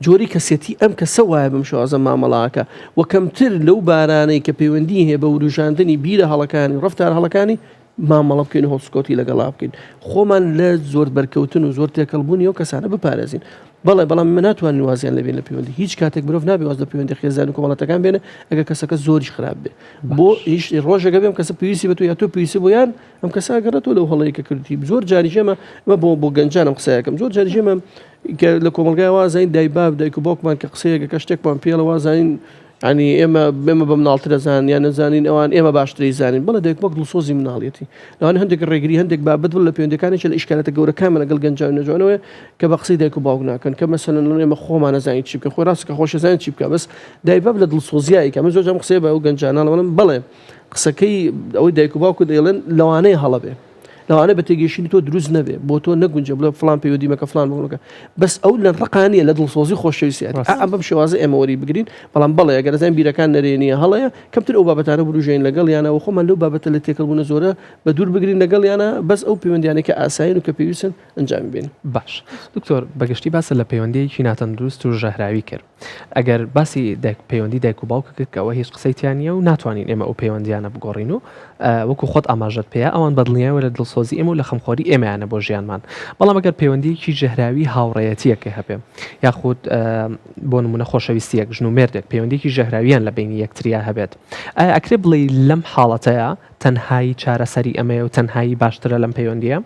جۆری کەسێتی ئەم کەسە وایە بەم شێوازە مامەڵاکە و کەمتر لەو بارانەی کە پەیوەندی هەیە بە وروژاندنی بیرە هەڵەکانی ڕفتار هەڵەکانی مامەڵە بکەین و هەڵسوکەوتی لەگەڵا بکەین خۆمان لە زۆر بەرکەوتن و زۆر تێکەڵبوونی ئەو کەسانە بپارێزین بەڵێ بەڵام ئێمە ناتوانین وازیان لێ بێن لە پەیوەندی هیچ کاتێک مرۆڤ نابێ واز لە پەیوەندی خێزان و کۆمەڵاتەکان بێنێ ئەگەر کەسەکە زۆریش خراپ بێ بۆ هیچ ڕۆژێکە بێم کەسە پێویستی بە تۆ یا تۆ پێویستی بۆ یان ئەم کەسە ئەگەڕێتەوە لەو هەڵەیە کە کردی زۆر جاریش ئێمە ئەمە بۆ بۆ گەنجانم قسەیەکەم زۆر جاریش ئێمە کە لە کۆمەڵگای وازین دای باب دایک و باوکمان کە قسەیەکە کە شتێکمان پێڵە وازین یانی ئێمە ئێمە بە مناڵتر ئەزانن یان ئەزانین ئەوان ئێمە باشتر ئەیزانین بەڵێ دایک باوک دڵسۆزی مناڵیەتی لەوانە هەندێک ڕێگری هەندێک بابەت بڵ لە پەیوەندیەکان یەکێ لە ئیشکالاتە گەورەکانمان لەگەڵ گەنجان و نەجوانەوەیە کە بە قسەی دایک و باوک ناکەن کە مەسەلەن ئەڵێن ئێمە خۆمان ئەزانین چی بکەین خۆی ڕاستە کە خۆش ئەزانین چی بکە بەس دایک باب لە دڵسۆزیایە کە من زۆر جار ئەم قسەیە بە ئەو گەنجانە ئەڵێم بەڵێ قسەکەی ئەوەی دایک و باوکت دەیڵێن لەوانەیە هەڵە بێ لەوانەیە بە تێگەیشتنی تۆ دروست نەبێ بۆ تۆ نەگونجێ بڵێ فڵان پەیوەندی مەکە فڵان مەکە بەس ئەو لە ڕقا نییە لە دڵسۆزی خۆشەویستیەتی ئا ئەم بەم شێوازە ئێمە وەری بگرین بەڵام بەڵێ ئەگەر ئەزانین بیرەکان نەرێنییە هەڵەیە کەمتر ئەو بابەتانە بوروژێنین لەگەڵیانە و خۆمان لەو بابەتە لە تێکەڵبوونە زۆرە بە دوور بگرین لەگەڵیانە بەس ئەو پەیوەندیانەی کە ئاسایین و کە پێویستن ئەنجامی بێنین. باش دکتۆر بەگشتی باست لە پەیوەندییەکی ناتەندروست و ژەهراوی کرد ئەگەر باسی دایک پەیوەندی دایک و باوک کرد کە ئەوە هیچ قسەی تیا نییە و ناتوانین ئێمە ئەو پەیوەندیانە بگۆڕین و وەکو خۆت ئاماژەت پێیا ئەوان بەدڵنیایەوە لە دڵسۆزی ئێمە و لە خەمخۆری ئێمەیانە بۆ ژیانمان بەڵام ئەگەر پەیوەندیەکی ژەهراوی هاوڕێیەتیەکە هەبێ یاخود بۆ نمونە خۆشەویستیەک ژن و مێردێک پەیوەندیکی ژەهراویان لە بینی یەکتریا هەبێت ئایا ئەکرێ بڵێ لەم حاڵەتەیە تەنهایی چارەسەری ئەمەیە و تەنهایی باشترە لەم پەیوەندیە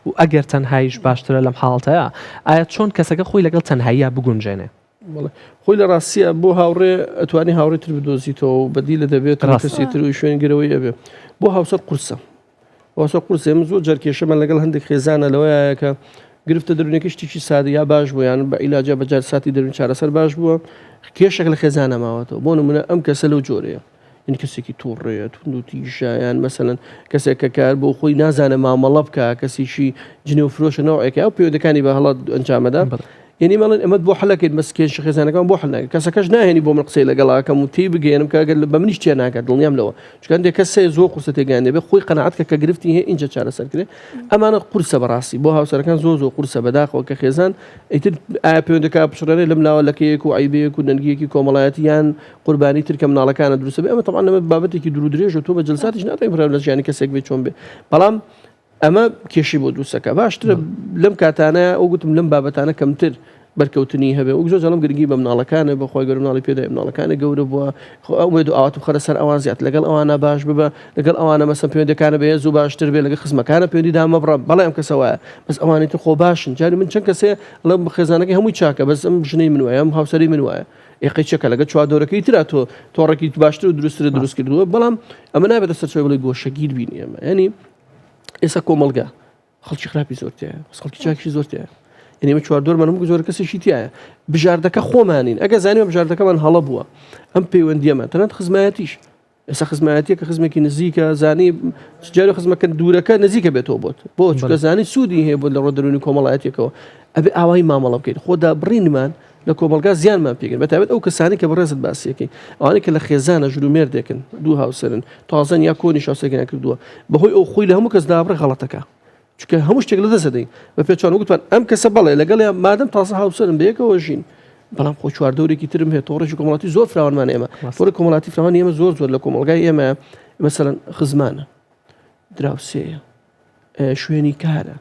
و ئەگەر تەنهاییش باشترە لەم حاڵەتەیا ئایا چۆن کەسەکە خۆی لەگەڵ تەنهاییا بگونجێنێ؟ بەڵێ خۆی لە ڕاستیە بۆ هاوڕێ ئەتوانی هاوڕێ تر بدۆزیتەوە و بەدیلە دەبێت و کەسی تر و شوێن گرەوەی ئەبێ بۆ هاوسەر قورسە هاوسەر قورسە ئێمە زۆر جار کێشەمان لەگەڵ هەندێک خێزانە لەوەیە کە گرفتە دەروونەکە شتێکی سادە یا باش بوو یان بە عیلاجە بە جار ساتی دەروون چارەسەر باش بووە کێشێک لە خێزانە ماوەتەوە بۆ نمونە ئەم کەسە لەو جۆرەیە یانی کەسێکی توڕەیە توندوتیژە یان مەسەلەن کەسێک کە کار بۆ خۆی نازانێ مامەڵە بکە کەسێکی جنێو فرۆشە نەوەکە ئەو پەیوەندەکانی بە هەڵە ئەنجامەدا. یعنی مەڵێن ئەمەت بۆ حلەکەیت بەس کێشە خێزانەکان بۆ حل ناکەین کەسەکەش ناهێنی بۆ من قسەی لەگەڵاکەم و تێی بگەێنم کە ئەگەر بە منیش تێ ناکات دڵنیام لەوە چونکە هەندێک کەس هەیە زۆر قورسە تێگەیاندنێ بێ خۆی قەناعەت کە کە گرفتی هەیە ئینجا چارەسەر کرێ ئەمانە قورسە بەڕاستی بۆ هاوسەرەکان زۆر زۆر قورسە بەداخەوە کە خێزان ئیتر ئایا پەیوەندەکە پچڕێنێ لەم لاوە لەکەیەک و عیبەیەک و نەنگیەکی کۆمەڵایەتی یان قوربانی تر کە مناڵەکانە دروستە بێ ئەمە تەبعەن ئەمە بابەتێکی دوور و درێژە تۆ بە جلساتیش ناتوانین بڕیار لە ژیانی کەسێک بێ چۆن بێ بەڵام ئەمە کێشەی بۆ دروستەکە باشترە لەم کاتانە ئەو گوتم لەم بابەتانە کەمتر بەرکەوتنی هەبێ وەک زۆر جاڵم گرنگی بە مناڵەکانە بەخوای گەورە مناڵی پێدای مناڵەکانە گەورە بووە خۆ ئەو ئومێد و ئاواتم خەرە سەر ئەوان زیاتر لەگەڵ ئەوانە باش ببە لەگەڵ ئەوانە مەسەن پەیوەندەکانە بەهێز و باشتر بێ لەگەڵ خزمەکانە پەیوەندی دامەبڕە بەڵێ ئەم کەسە وایە بەس ئەوانی تر خۆ باشن جاری من چەند کەسێ ئەڵێم خێزانەکەی هەمووی چاکە بەس ئەم ژنەی من وایە ئەم هاوسەری من وایە ئێقەی چەکە لەگە چواردەورەکەی ترا تۆ تۆڕێکی باشتر و دروستتر دروست کردووە بەڵام ئەمە نابێتە سەرچاوەی بڵێ گۆشەگیر بین ئێمە یعنی ئێستا کۆمەڵگا خەڵکی خراپی زۆر تایە بەس خەڵکی چاکیشی زۆر تایە یعنی ئێمە چواردۆرمان هەموو زۆر کەسێکی تایە بژاردەکە خۆمانین ئەگە زانیمە بژاردەکەمان هەڵە بووە ئەم پەیوەندیەمان تەنانەت خزمایەتیش ئێستا خزمایەتیە کە خزمێکی نزیکە زانی جارێ خزمەکە دوورەکە نزیکە بێتەوە بۆت بۆ چونکە زانی سوودی هەیە بۆت لە ڕۆ دەروونی کۆمەڵایەتیەکەوە ئەبێ ئاوایی مامەڵە بکەیت خۆدا بڕینمان لە کۆمەڵگا زیانمان پێگەن بەتایبەت ئەو کەسانی کە بەڕێزت باسیەکەی ئەوانەی کە لە خێزانە ژن و مێردێکن دوو هاوسەرن تازەن یا کۆنیش هاوسەرگیریان کردووە بەهۆی ئەو خۆی لە هەموو کەس دابڕێ غەڵەتەکە چونکە هەموو شتێک لە دەست دەدەین بە پێچەوانە وتمان ئەم کەسە بەڵێ لەگەڵیان مادەم تازە هاوسەرن بەیەکەوە ژین بەڵام خۆ چواردەورێکی ترم هەیە تۆڕێکی کۆمەڵاتی زۆر فراوانمان ئێمە تۆڕی کۆمەڵاتی فراوانی ئێمە زۆر زۆر لە کۆمەڵگای ئێمە مەسەلەن خزمانە دراوسێیە شوێنی کارە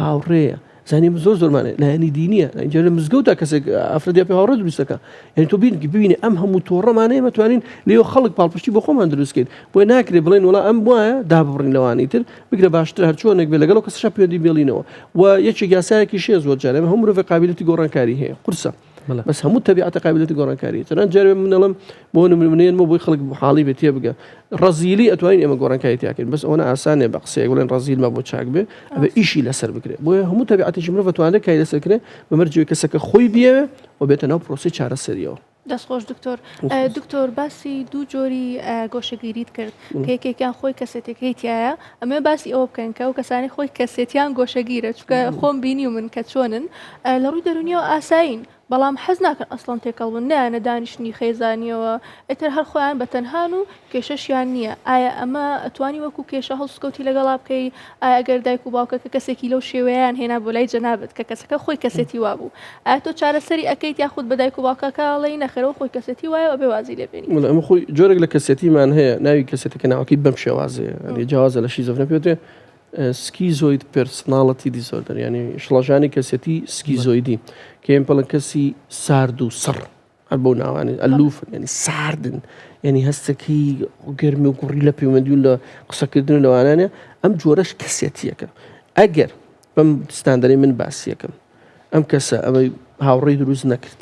هاوڕێیە زانیم زۆر زۆرمانێ لایەنی دینیە اینجا لە مزگەوتا کەسێک ئافرەت یا پێ هاوڕێ دروستەکە یعنی تۆ بین ببینی ئەم هەموو تۆڕەمانەیە مەتوانین لێو خەڵک پاڵپشتی بۆ خۆمان دروستکەین بۆی ناکرێ بڵێن وڵا ئەم وایە داببڕین لەوانی تر بگرە باشتر هەرچۆنێک بێ لەگەڵ کەسەشە پەیوەندی بێڵینەوە و یەکێک یاسایەکی شێ زۆر جارێ هەموو مرۆڤ قابلیەتی گۆڕانکاری هەیە قورسە بەس هەموو تەبیعەتە قابلیەتی گۆڕانکاری تەنانەت جارێ من ئەڵێم بۆ نمونەیەنمەوە بۆی خەڵک حاڵی بێ تێبگە ڕەزیلی ئەتوانین ئێمە گۆڕانکاری تیاکەین بەس ئەوەنە ئاسان نیە بە قسەیەک بڵێن ڕەزیلمە بۆ چاک بێ ئەبێ ئیشی لەسەر بکرێ بۆیە هەموو تەبیعەتێکی مرۆڤ ئەتوانرێت کاری لەسەر کرێ بە مەرجێک کەسەکە خۆی بیەوێ و بێتە ناو پرۆسەی چارەسەریەوە. دەست خۆش دکتۆر. دکتۆر باسی دوو جۆری گۆشەگیریت کرد کە یەکێکیان خۆی کەسێتەکەی تایە ئەمە باسی ئەوە بکەن کە ئەو کەسانی خۆی کەسێتیان گۆشەگیرە چونکە خۆم بینی و من کە چۆنن لە ڕووی دەرونیەوە ئاسایین بەڵام حەز ناکەن ئەسڵەن تێکەڵ بن نایەنە دانیشتنی خێزانیەوە ئیتر هەر خۆیان بە تەنهان و کێشەشیان نییە ئایا ئەمە ئەتوانی وەکو کێشە هەڵسوکەوتی لەگەڵا بکەی ئایا گەر دایک و باوکەکە کەسێکی لەو شێوەیەیان هێنا بۆ لای جەنابت کە کەسەکە خۆی کەسێتی وابوو ئایا تۆ چارەسەری ئەکەیت یاخود بە دایک و باوکەکە ئەڵێی نەخێر ئەو خۆی کەسێتی وایە و ئەبێ وازی لێ بێنی؟ وەڵا ئەمە خۆی جۆرێک لە کەسێتیمان هەیە ناوی کەسێتەکە ناوەکەی بەم شێوازەیە یانی جیاوازە لە شیزۆفرنیا پێ وترێ schizoid personality disorder یانی شڵەژانی کەسێتی سکیزۆیدی کە ئێمە پێڵێن کەسی سارد و سڕ هەر بەو ناوانەی aloof ن یعنی ساردن یعنی هەستەکەی گەرمی و گوڕی لە پەیوەندی و لە قسەکردن و لەوانانە ئەم جۆرەش کەسێتیەکە ئەگەر بەم ستاندەرەی من باسیەکەم ئەم کەسە ئەمەی هاوڕێی دروست نەکرد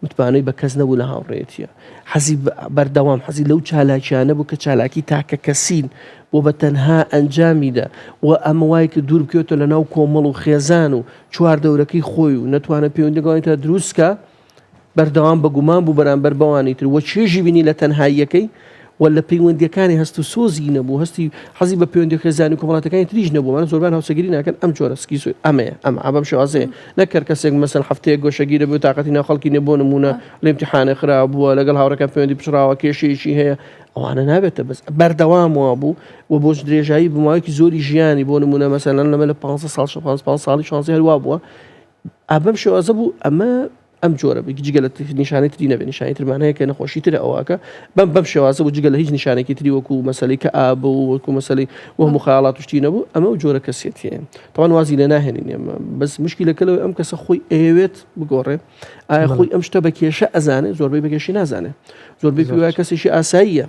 متمانەی بە کەس نەبوو لە هاوڕێیەتیە حەزی بەردەوام حەزی لەو چالاکیانە بوو کە چالاکی تاکە کەسین بۆ بە تەنها ئەنجامیدا و ئەمە وای کرد دوور بکەوێتەوە لە ناو کۆمەڵ و خێزان و چوار دەورەکەی خۆی و نەتوانێت پەیوەندی لەگەڵانی تر دروست کا، بەردەوام بە گومان بوو بەرامبەر بەوانی تر و چێژی بینی لە تەنهاییەکەی و لە پەیوەندییەکانی هەست و سۆزی نەبوو، هەستی حەزی بە پەیوەندییە خێزانی و کۆمەڵاتیەکانی تریش نەبوو، ئەمانە زۆربەیان هاوسەرگیری ناکەن، ئەم جۆرە schizoid ئەمەیە، ئەمە ئا بەم شێوازەیە، نەک هەر کەسێک مەسەلەن هەفتەیەک گۆشەگیرە بێ و تاقەتی ناو خەڵکی نییە بۆ نموونە لە ئیمتیحانێ خراپ بووە، لەگەڵ هاوڕێکان پەیوەندی پچڕاوە، کێشەیەکی هەیە، ئەوانە نابێتە بەس بەردەوام وابوو و بۆ درێژایی بۆ ماوەیەکی زۆری ژیانی بۆ نمونە مەسەلەن لەمە لە 15 ساڵ 15 ساڵی 16 هەر وا بووە ئا بەم شێوازە بوو ئەمە ئەم جۆرە بێ جگە لە نیشانەی تری نەبێ نیشانەی ترمان هەیە کە نەخۆشی ترە ئەوەکە بەم بەم شێوازە بوو جگە لە هیچ نیشانێکی تری وەکو مەسەلەی کە ئاب و وەکو مەسەلەی وەهم و خەیاڵات و شتی نەبوو ئەمە ئەو جۆرە کەسێتیە تەوان وازی لێ ناهێنین ئێمە بەس مشکلەکە لەوەی ئەم کەسە خۆی ئەیەوێت بگۆڕێ ئایا خۆی ئەم شتە بە کێشە ئەزانێ زۆربەی بە کێشی نازانێ زۆربەی پێی وایە کەسێکی ئاساییە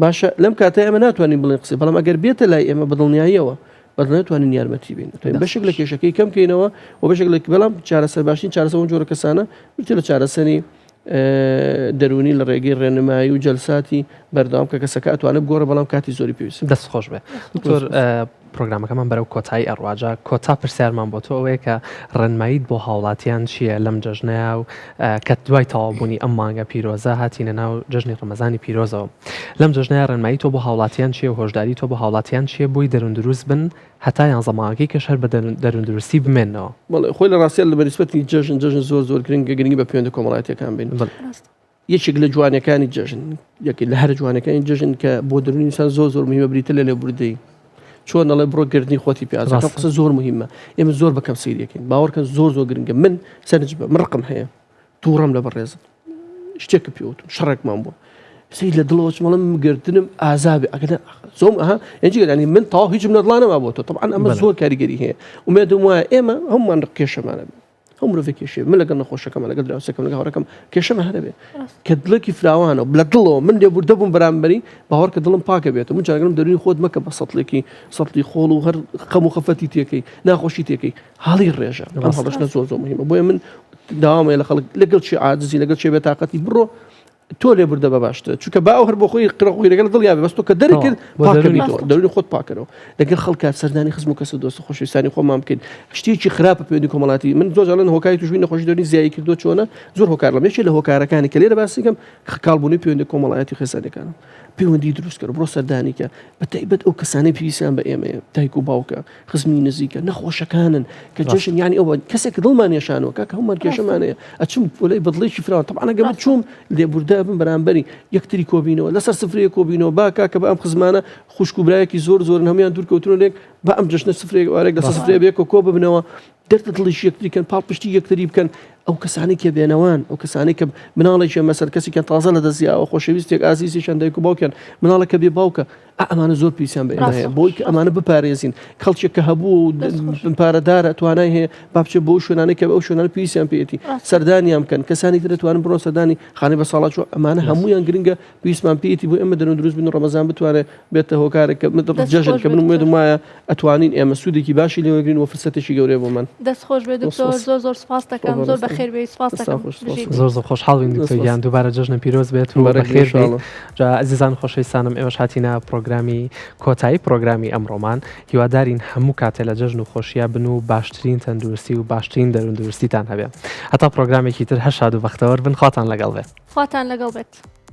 باشە لەم کاتە ئێمە ناتوانین بڵێن قسە بەڵام ئەگەر بێتە لای ئێمە بەدڵنیاییەوە بەدڵنیایی توانین یارمەتی بین توانین بەشێک لە کێشەکەی کەم کەینەوە و بەشێک لە بەڵام چارەسەر باشترین چارەسەر ئەو جۆرە کەسانە بریتیە لە چارەسەری دەروونی لە ڕێگەی ڕێنمایی و جەلساتی بەردەوام کە کەسەکە ئەتوانێت بگۆڕێ بەڵام کاتی زۆری پێویستە دەست خۆش بێ دکتۆر. پرۆگرامەکەمان بەرەو کۆتایی ئەڕوا جا کۆتا پرسیارمان بۆ تۆ ئەوەیە کە ڕێنماییت بۆ هاوڵاتیان چییە لەم جەژنەیە و کە دوای تەواوبوونی ئەم مانگە پیرۆزە هاتینە ناو جەژنی ڕەمەزانی پیرۆزەوە لەم جەژنەیە ڕێنمایی تۆ بۆ هاوڵاتیان چییە و هۆشداری تۆ بۆ هاوڵاتیان چییە بۆی دەروون دروست بن هەتا یانزە مانگەکەی کەش هەر بە دەروون دروستی بمێننەوە؟ بەڵێ خۆی لە ڕاستیا لە بەنیسبەتی جەژن جەژن زۆر زۆر گرنگە گرنگی بە پەیوەندە کۆمەڵایەتیەکان بین. یەکێک لە جوانیەکانی جەژن یەکێک لە هەرە جوانەکانی جەژن کە بۆ دەروونی ئینسان زۆر زۆر مهمە بریتە لە لێبوردەیی چۆن ئەڵێ بڕۆ گردنی خۆتی پێ ئازاد قسە زۆر مهمە ئێمە زۆر بەکەم سەیرەکەین باوەڕکەن زۆر زۆر گرنگە من سەرنج بە من ڕقم هەیە تووڕەم لە بەڕێزت شتێکە پێوتم شەڕێکمان بوو سەیر لە دڵەوە چمەڵم گرتنم ئازابێ ئەگەر زۆم ئەها ئەنجی من تەواو هیچم لە دڵانەما بۆ تۆ طبعا ئەمە زۆر کاریگەری هەیە ئومێدم وایە ئێمە هەمومان کێشەمانە هەموو مرۆڤێک کێشەیە من لەگەڵ نەخۆشەکەم لەگەڵ دراوسێکەم لەگەڵ هاوڕێکەم کێشەم هەر هەبێ کە دڵێکی فراوانە و لە دڵەوە من لێبوردە بووم بەرامبەری باوەڕ کە دڵم پاکە بێت من جارگەم دەروونی خۆت مەکە بە سەتڵێکی سەتڵی خۆڵ و هەر خەم و خەفەتی تێکەی ناخۆشی تێکەی هەڵی ڕێژە ئەم هەڵەشنە زۆر زۆر مهمە بۆیە من داوام لە خەڵک لەگەڵ چی عاجزی لەگەڵ چێ بێتاقەتی بڕۆ تۆ لێبوردە بە باشترە چونکە با ئەو هەر بۆ خۆی قڕە قویرەکە لە دڵیا بێ بەس تۆ کە دەرت کرد پاکەبیتەوە دەروونی خۆت پاکەرەوە لەگەڵ خەڵکا سەردانی خزم و کەس و دۆست و خۆشەویستانی خۆمان بکەین شتێکی خراپە پەیوەندی کۆمەڵاتی من زۆر جاران هۆکاری توشبووی نەخۆشی دەروونی زیایی کردووە چۆنە زۆر هۆکار لەم یەکێ لە هۆکارەکانی کە لێرە باسی کەم کاڵبوونی پەیوەندی کۆمەڵایەتی خێزانەکانە پەیوەندی دروست کەرە بڕۆ سەردانی کە بە تایبەت ئەو کەسانەی پێویستیان بە ئێمەیە دایک و باوکە خزمی نزیکە نەخۆشەکانن کە جەژن یانی ئەوە کەسێک دڵمان یەشانەوە کاکە هەمومان کێشەمان هەیە ئەچم بۆ لای بەدڵێکی فراوان تەبعەن ئەگەر من چووم لێبوردە بم بەرامبەری یەکتری کۆبینەوە لەسەر سفرەیە کۆبینەوە با کاکە بە ئەم خزمانە خوشک و برایەکی زۆر زۆرن هەمویان دوور کەوتنەوە لێک با ئەم جەژنە سفرەیەک ئەوارێک لەسەر سفرەیە بێکەوە کۆ ببنەوە دەردە دڵیش یەکتری کەن پاڵپشتی یەکتری بکەن ئەو کەسانی کە بێنەوان ئەو کەسانی کە مناڵێکیان مەسەر کەسێکیان تازە لە دەستیاوە خۆشەویستێک ئازیزێکیان دایک و باوکیان مناڵەکە بێ باوکە ئەمانە زۆر پێویستیان بە ئێمە هەیە بۆی کە ئەمانە بپارێزین خەڵکێک کە هەبوو پارەدارە توانای هەیە با بچێت بۆ شوێنانەی کە ئەو شوێنانە پێویستیان پێیەتی سەردانیان بکەن کەسانی تر دەتوانن بڕۆن سەردانی خانەی بەساڵاچوو ئەمانە هەمویان گرنگە پێویستمان پێیەتی بۆ ئێمە دەرون دروست بن و ڕەمەزان بتوانێت بێتە هۆکارێک کە من جەژن کە من ئومێدم وایە ئەتوانین ئێمە سوودێکی باشی لێ وەرگرین و فرسەتێکی گەورەیە بۆمان. دەست خۆش بێ دکتۆر زۆر زۆر سپاست دەکەم زۆر بەخێر بێی سپاست دەکەم بژیت. زۆر زۆر خۆشحاڵ بین دکتۆر گیان دووبارە جەژنە پیرۆز بێت و بەخێر بێیت. جا ئەزیزان خۆشەویستانم ئێوەش هاتینە پرۆگرامی کۆتایی پرۆگرامی ئەمڕۆمان هیوادارین هەموو کاتێ لە جەژن و خۆشییا بن و باشترین تەندروستی و باشترین دەروون دروستیتان هەبێ هەتا پرۆگرامێکی تر هەر شاد و بەختەوەر بن خواتان لەگەڵ بێ. خواتان لەگەڵ بێت.